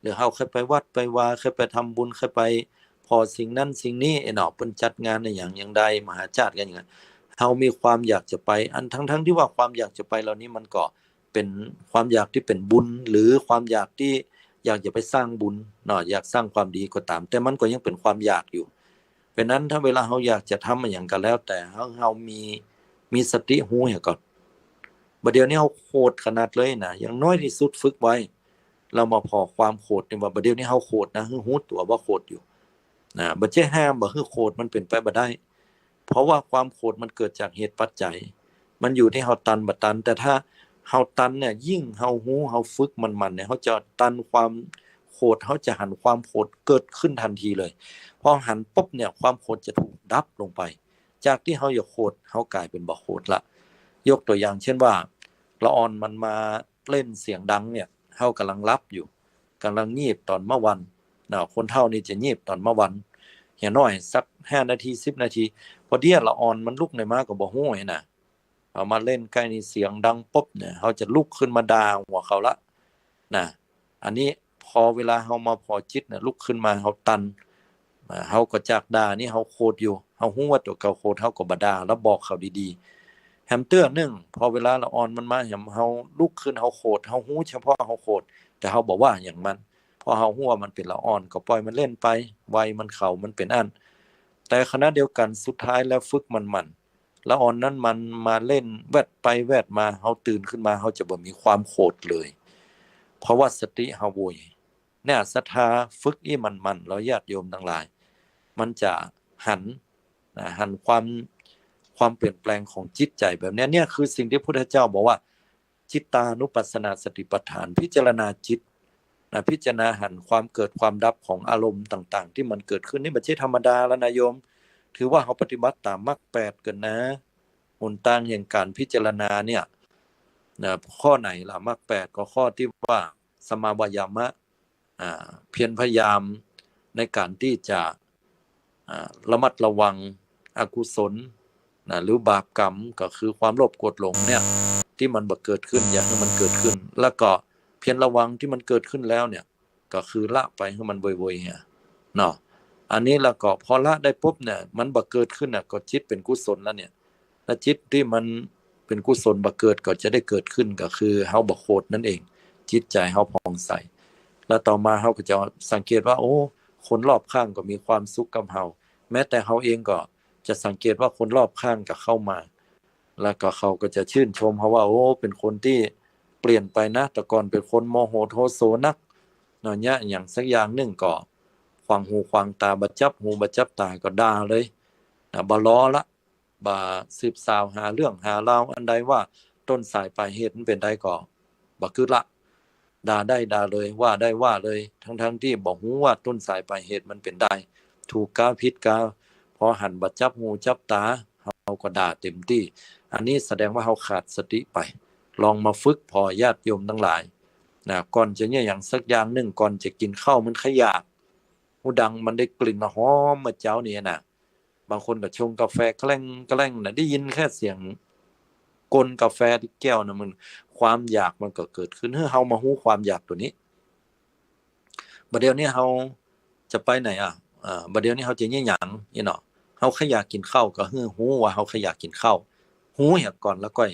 หรือเฮาใค่ไปวัดไปวา ใค่ไปทำบุญ ใค่ไปผ่อสิ่งนั้นสิ่งนี้ ไอ้เนาะ เปิ้นจัดงานอะหยังอย่างใด มหาชาติกั๋นอย่างนั้น เฮามีความอยากจะไป อันทั้งๆ ตี้ว่าความอยากจะไปเหล่านี้มันก็ เป๋นความอยากตี้เป๋นบุญ หรือความอยากตี้อยากจะไปสร้างบุญเนาะ อยากสร้างความดีก็ต๋าม แต่มันก็ยังเป๋นความอยากอยู่ เพราะนั้นถ้าเวลาเฮาอยากจะทำอะหยังก็แล้วแต่ เฮา เฮามี มีสติฮู้เหียก่อน บ่าเดี๋ยวนี้เฮาโขดขนาดเลยนะ อย่างน้อยตี้สุดฝึกไว้ แล้วมาผ่อความโขดนี่ว่า บ่าเดี๋ยวนี้เฮาโขดนะ หื้อฮู้ตั๋วว่าโขดอยู่ นะ บ่ใจ้ห้ามบ่หื้อโขด มันเป๋นไปบ่ได้ เพราะว่าความโขดมันเกิดจากเหตุปัจจัย มันอยู่ตี้เฮาตันบ่ตัน แต่ถ้าเฮาตันเนี่ย ยิ่งเฮาฮู้ เฮาฝึกมันๆ เนี่ย เฮาจะตันความโขด เฮาจะหันความโขดเกิดขึ้นตันทีเลย พอหันปุ๊บเนี่ย ความโขดจะถูกดับลงไป จากตี้เฮาอยากโขด เฮาก๋ายเป๋นบ่โขดละ ยกตั๋วอย่างเช่นว่า ละอ่อนมันมาเล่นเสียงดังเนี่ย เฮาก่ำลังหลับอยู่ ก่ำลังงีบต๋อนเมื่อวัน นะ คนเฒ่านี่จะงีบต๋อนเมื่อวัน อย่างน้อยสักห้านาที สิบนาที พอเดี๋ยวละอ่อนมันลุกไหนมาก็บ่ฮู้หั้นนะ เอามาเล่นใก้นี่เสียงดังปุ๊บเนี่ย เฮาจะลุกขึ้นมาด่าหัวเขาละ นะ อันนี้พอเวลาเฮามาผ่อจิตเนี่ย ลุกขึ้นมาเฮาตัน อ่า เฮาก็จากด่านี่เฮาโขดอยู่ เฮาฮู้ว่าตั๋วเก่าโขด เฮาก็บ่ด่า แล้วบอกเขาดีๆ แหมเตื้อนึ่ง พอเวลาละอ่อนมันมาแหม เฮาลุกขึ้นเฮาโขด เฮาฮู้เฉพาะเฮาโขด แต่เฮาบ่ว่าหยังมัน เพราะเฮาฮู้ว่ามันเป๋นละอ่อน ก็ปล่อยมันเล่นไป วัยมันเข้า มันเป๋นอั้น แต่ขณะเดียวกั๋นสุดท้ายแล้วฝึกมันๆ ละอ่อนนั้นมันมาเล่นแวดไปแวดมา เฮาตื่นขึ้นมา เฮาจะบ่มีความโขดเลย เพราะว่าสติเฮาโวย เนี่ย ศรัทธาฝึกอี้มันๆ แล้วญาติโยมตังหลาย มันจะหัน นะ หันความ ความเปลี่ยนแปลงของจิตใจ๋แบบเนี้ย เนี่ยคือสิ่งตี้พุทธเจ้าบอกว่า จิตตานุปัสสนาสติปัฏฐาน พิจารณาจิต นะ พิจารณาหันความเกิดความดับของอารมณ์ต่างๆ ตี้มันเกิดขึ้น นี่บ่ใจ้ธรรมดาแล้วนะโยม ถือว่าเฮาปฏิบัติต๋ามมรรคแปดกั๋นนะ หนตางแห่งก๋านพิจารณาเนี่ย นะ ข้อไหนล่ะ มรรคแปด ก็ข้อตี้ว่าสัมมาวายามะ อ่า เพียรพยายามในก๋านตี้จะ อ่า ระมัดระวังอกุศล นะ หรือบาปกรรม ก็คือความโลภโกรธหลงเนี่ย ตี้มันบ่เกิดขึ้น อย่าหื้อมันเกิดขึ้น แล้วก็เพียรระวังตี้มันเกิดขึ้นแล้วเนี่ย ก็คือละไปหื้อมันโวยๆ เหียเนาะ อันนี้แล้วก็พอละได้ปุ๊บเนี่ย มันบ่เกิดขึ้นน่ะ ก็จิตเป๋นกุศลแล้วเนี่ย และจิตตี้มันเป๋นกุศลบ่เกิดก็จะได้เกิดขึ้น ก็คือเฮาบ่โขดนั่นเอง จิตใจ๋เฮาผ่องใส แล้วต่อมาเฮาก็จะสังเกตว่า โอ้ คนรอบข้างก็มีความสุขกับเฮา แม้แต่เฮาเองก็จะสังเกตว่าคนรอบข้างก็เข้ามา แล้วก็เขาก็จะชื่นชมเฮาว่า โอ้ เป๋นคนตี้เปลี่ยนไปนะ แต่ก่อนเป๋นคนโมโหโทโสนัก เนาะ เนี่ย อะหยังสักอย่างนึ่งก็ ขวางหูขวางต๋า บ่จับหูบ่จับต๋าก็ด่าเลย นะ บ่รอละ บ่สืบสาวหาเรื่องหาราวอันใดว่าต้นสายปลายเหตุมันเป๋นใดก็บ่กึ๊ดละ ด่าได้ด่าเลย ว่าได้ว่าเลย ทั้งๆ ตี้บ่ฮู้ว่าต้นสายปลายเหตุมันเป๋นใด ถูกกาผิดกา พอหันบ่จับหูจับต๋า เฮาก็ด่าเต๋มตี้ อันนี้แสดงว่าเฮาขาดสติไป ลองมาฝึกผ่อญาติโยมตังหลาย นะ ก่อนจะเยียะหยังสักอย่างนึ่ง ก่อนจะกิ๋นข้าวมันใค่อยาก ฮู้ดังมันได้กลิ่นหอมเมื่อเจ๊านี้นะ บางคนก็ชงกาแฟแกล้งแกล้งนะ ได้ยินแค่เสียงก้นกาแฟตี้แก้วนะ มัน ความอยากมันก็เกิดขึ้น หื้อเฮามาฮู้ความอยากตั๋วนี้ บ่าเดี่ยวนี้เฮาจะไปไหนอะ อ่า บ่าเดี่ยวนี้เฮาจะเยียะหยัง นี่เนาะ เฮาใค่อยากกิ๋นข้าว ก็หื้อฮู้ว่าเฮาใค่อยากกิ๋นข้าว ฮู้เหียก่อน แล้วก้อย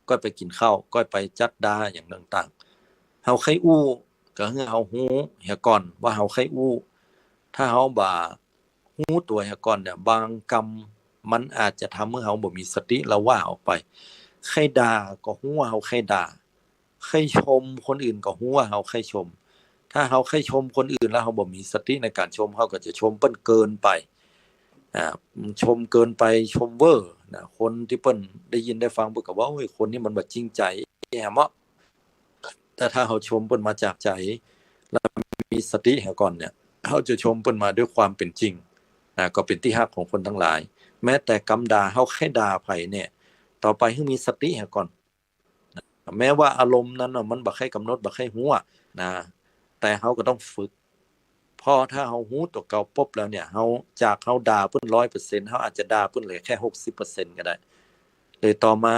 ก้อยไปกิ๋นข้าว ก้อยไปจัดดาอย่างต่างๆ เฮาใค่อู้ ก็หื้อเฮาฮู้เหียก่อนว่าเฮาใค่อู้ ถ้าเฮาบ่ฮู้ตั๋วเหียก่อนเนี่ย บางกำมันอาจจะทำหื้อเฮาบ่มีสติ แล้วว่าออกไป ใค่ด่าก็ฮู้ว่าเฮาใค่ด่า ใค่ชมคนอื่นก็ฮู้ว่าเฮาใค่ชม ถ้าเฮาใค่ชมคนอื่นแล้วเฮาบ่มีสติในก๋านชม เฮาก็จะชมเปิ้นเกินไป อ่า ชมเกินไป ชมเว่อนะ คนตี้เปิ้นได้ยินได้ฟังเปิ้นก็ว่า โอ้ย คนนี้มันบ่จริงใจ๋แหมเนาะ แต่ถ้าเฮาชมเปิ้นมาจากใจ๋ แล้วมีสติเหียก่อนเนี่ย เฮาจะชมเปิ้นมาด้วยความเป๋นจริงนะ ก็เป๋นตี้ฮักของคนตังหลาย แม้แต่กำด่า เฮาใค่ด่าใผเนี่ย ต่อไปหื้อมีสติเหียก่อน แม้ว่าอารมณ์นั้นน่ะ มันบ่ใค่ก๋ำหนด บ่ใค่ฮู้อะนะ แต่เฮาก็ต้องฝึก เพราะถ้าเฮาฮู้ตั๋วเก่าปุ๊บแล้วเนี่ย เฮา จากเฮาด่าเปิ้นร้อยเปอร์เซ็นต์ เฮาอาจจะด่าเปิ้นเหลือแค่หกสิบเปอร์เซ็นต์ ก็ได้ เลยต่อมา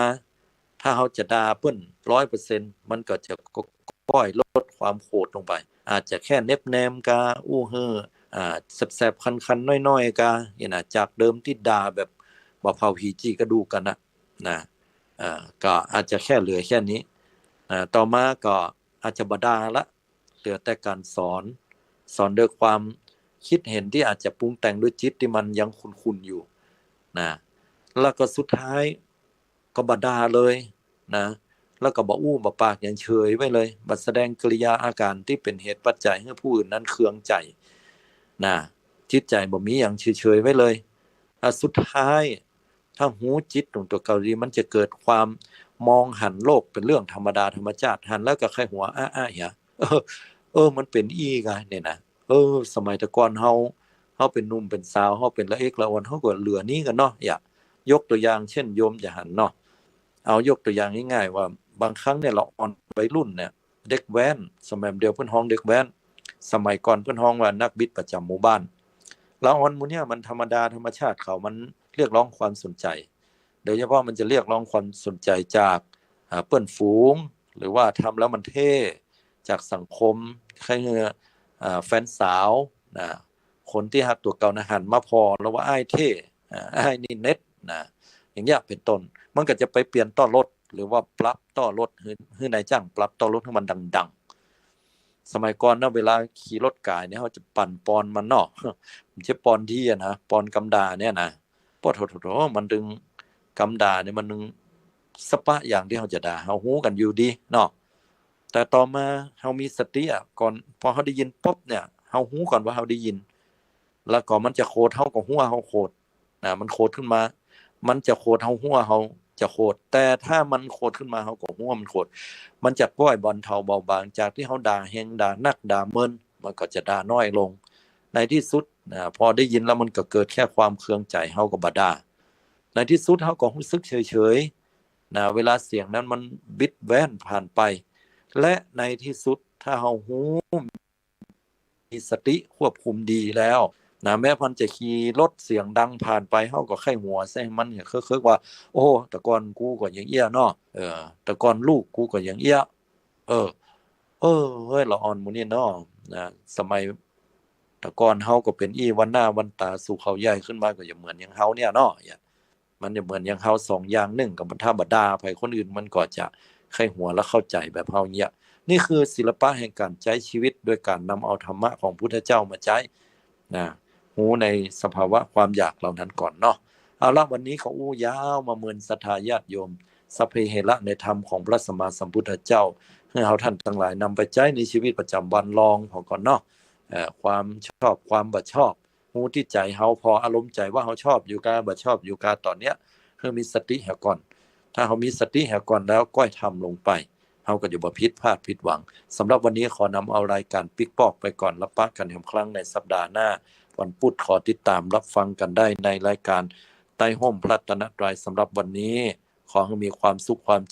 ถ้าเฮาจะด่าเปิ้นร้อยเปอร์เซ็นต์ มันก็จะก้อยลดความโขดลงไป อาจจะแค่เน็บแนมกา อู้หื้อ อ่า แสบๆ คันๆ น้อยๆ กา นี่นะ จากเดิมตี้ด่าแบบบ่าเผาผีจี่กระดูกกั๋นนะ นะ อ่า ก็อาจจะแค่เหลือแค่นี้ อ่า ต่อมาก็อาจจะบ่ด่าละ เหลือแต่ก๋านสอน สอนด้วยความคิดเห็นตี้อาจจะปรุงแต่งด้วยจิตตี้มันยังขุ่นๆ อยู่นะ แล้วก็สุดท้ายก็บ่ด่าเลยนะ แล้วก็บ่อู้บ่ปากหยัง เฉยไว้เลย บ่แสดงกิริยาอาก๋านตี้เป๋นเหตุปัจจัยหื้อผู้อื่นนั้นเคืองใจ๋นะ จิตใจ๋บ่มีหยัง เฉยๆ ไว้เลย อ่ะ สุดท้าย ถ้าฮู้จิตของตั๋วเก่าดี มันจะเกิดความมองหันโลกเป๋นเรื่องธรรมดาธรรมชาติ หันแล้วก็ใค่หัวอ้าๆ เหีย เออ เออ มันเป๋นอี้กา เนี่ยนะ เออ สมัยแต่ก่อนเฮา เฮาเป๋นหนุ่มเป๋นสาว เฮาเป๋นละเอกละอ่อน เฮาก็เหลือนี้กั๋นเนาะ เหีย ยกตั๋วอย่างเช่น โยมจะหันเนาะ เอายกตั๋วอย่างง่ายๆ ว่าบางครั้งเนี่ย ละอ่อนวัยรุ่นเนี่ย เด็กแว้น สมัยเดี๋ยวเปิ้นฮ้องเด็กแว้น สมัยก่อนเปิ้นฮ้องว่านักบิดประจ๋ำหมู่บ้าน ละอ่อนหมู่เนี่ยมันธรรมดาธรรมชาติเขา มันเรียกร้องความสนใจ๋ โดยเฉพาะมันจะเรียกร้องความสนใจ๋จาก อ่า เปื้อนฝูง หรือว่าทำแล้วมันเท่ จากสังคม ใค่หื้อ อ่า แฟนสาวนะ คนตี้ฮักตั๋วเก่านะ หันมาผ่อแล้วว่าอ้ายเท่ อ่า อ้ายนี่เด็ดนะ อย่างเงี้ยเป๋นต้น มันก็จะไปเปลี่ยนต้อรถ หรือว่าปรับต้อรถ หื้อ หื้อนายจ้างปรับต้อรถหื้อมันดังๆ สมัยก่อนนะ เวลาขี่รถก๋ายเนี่ย เฮาจะปั่นปอนมันเนาะ มันจะปอนดีอะนะ ปอนกำด่าเนี่ยนะ ปะโถๆๆ มันตึง กำด่าเนี่ยมันตึงสะปะอย่างตี้เฮาจะด่า เฮาฮู้กั๋นอยู่ดีเนาะ แต่ต่อมาเฮามีสติอะ ก่อน พอเฮาได้ยินปุ๊บเนี่ย เฮาฮู้ก่อนว่าเฮาได้ยิน แล้วก็มันจะโขด เฮาก็ฮู้ว่าเฮาโขดนะ มันโขดขึ้นมา มันจะโขด เฮาฮู้ว่าเฮาจะโขด แต่ถ้ามันโขดขึ้นมา เฮาก็ฮู้ว่ามันโขด มันจะก้อยบรรเทาเบาบาง จากตี้เฮาด่าแฮง ด่านัก ด่าเมิน มันก็จะด่าน้อยลง ในตี้สุดนะ พอได้ยินแล้วมันก็เกิดแค่ความเคืองใจ๋ เฮาก็บ่ด่า ในตี้สุดเฮาก็ฮู้สึกเฉยๆ นะ เวลาเสียงนั้นมันบิดแว้นผ่านไป และในตี้สุดถ้าเฮาฮู้ มีสติควบคุมดีแล้วนะ แม้มันจะขี่รถเสียงดังผ่านไป เฮาก็ใค่หัวใส่มันเนี่ย เคิกๆ ว่า โอ้ แต่ก่อนกูก็อย่างเอี้ยเนาะ เออ แต่ก่อนลูกกูก็อย่างเอี้ย เออ เออ เฮ้ย ละอ่อนหมู่นี่เนาะ นะ สมัยแต่ก่อนเฮาก็เป๋นอี้ วันหน้าวันต๋าสู่เขาใหญ่ขึ้นมาก็จะเหมือนอย่างเฮาเนี่ยเนาะ มันจะเหมือนอย่างเฮาสองอย่าง นึ่งก็มันธรรมดา ใผคนอื่นมันก็จะใค่หัวและเข้าใจ๋แบบเฮาเนี่ย นี่คือศิลปะแห่งก๋านใจ๊ชีวิตโดยก๋านนำเอาธรรมะของพุทธเจ้ามาใจ๊นะ ฮู้ในสภาวะความอยากเหล่านั้นก่อนเนาะ เอาละ วันนี้ก็อู้ยาวมาเมินศรัทธาญาติโยม สัพเพเหระในธรรมของพระสัมมาสัมพุทธเจ้า หื้อเฮาท่านตังหลายนำไปใจ๊ในชีวิตประจ๋ำวันลองผ่อก่อนเนาะ เอ่อ ความชอบ ความบ่ชอบ ฮู้ตี้ใจ๋เฮา ผ่ออารมณ์ใจ๋ว่าเฮาชอบอยู่กา บ่ชอบอยู่กา ต๋อนเนี้ย หื้อมีสติเหียก่อน ถ้าเฮามีสติเหียก่อนแล้วก้อยทำลงไป เฮาก็จะบ่ผิดพลาดผิดหวัง สำหรับวันนี้ขอนำเอารายก๋านปิ๊กปอกไปก่อน แล้วปะกั๋นแหมครั้งในสัปดาห์หน้า วันปุ๊ด ขอติดต๋ามรับฟังกั๋นได้ในรายก๋านใต้ฮ่มพระรัตนตรัย สำหรับวันนี้ ขอหื้อมีความสุขความ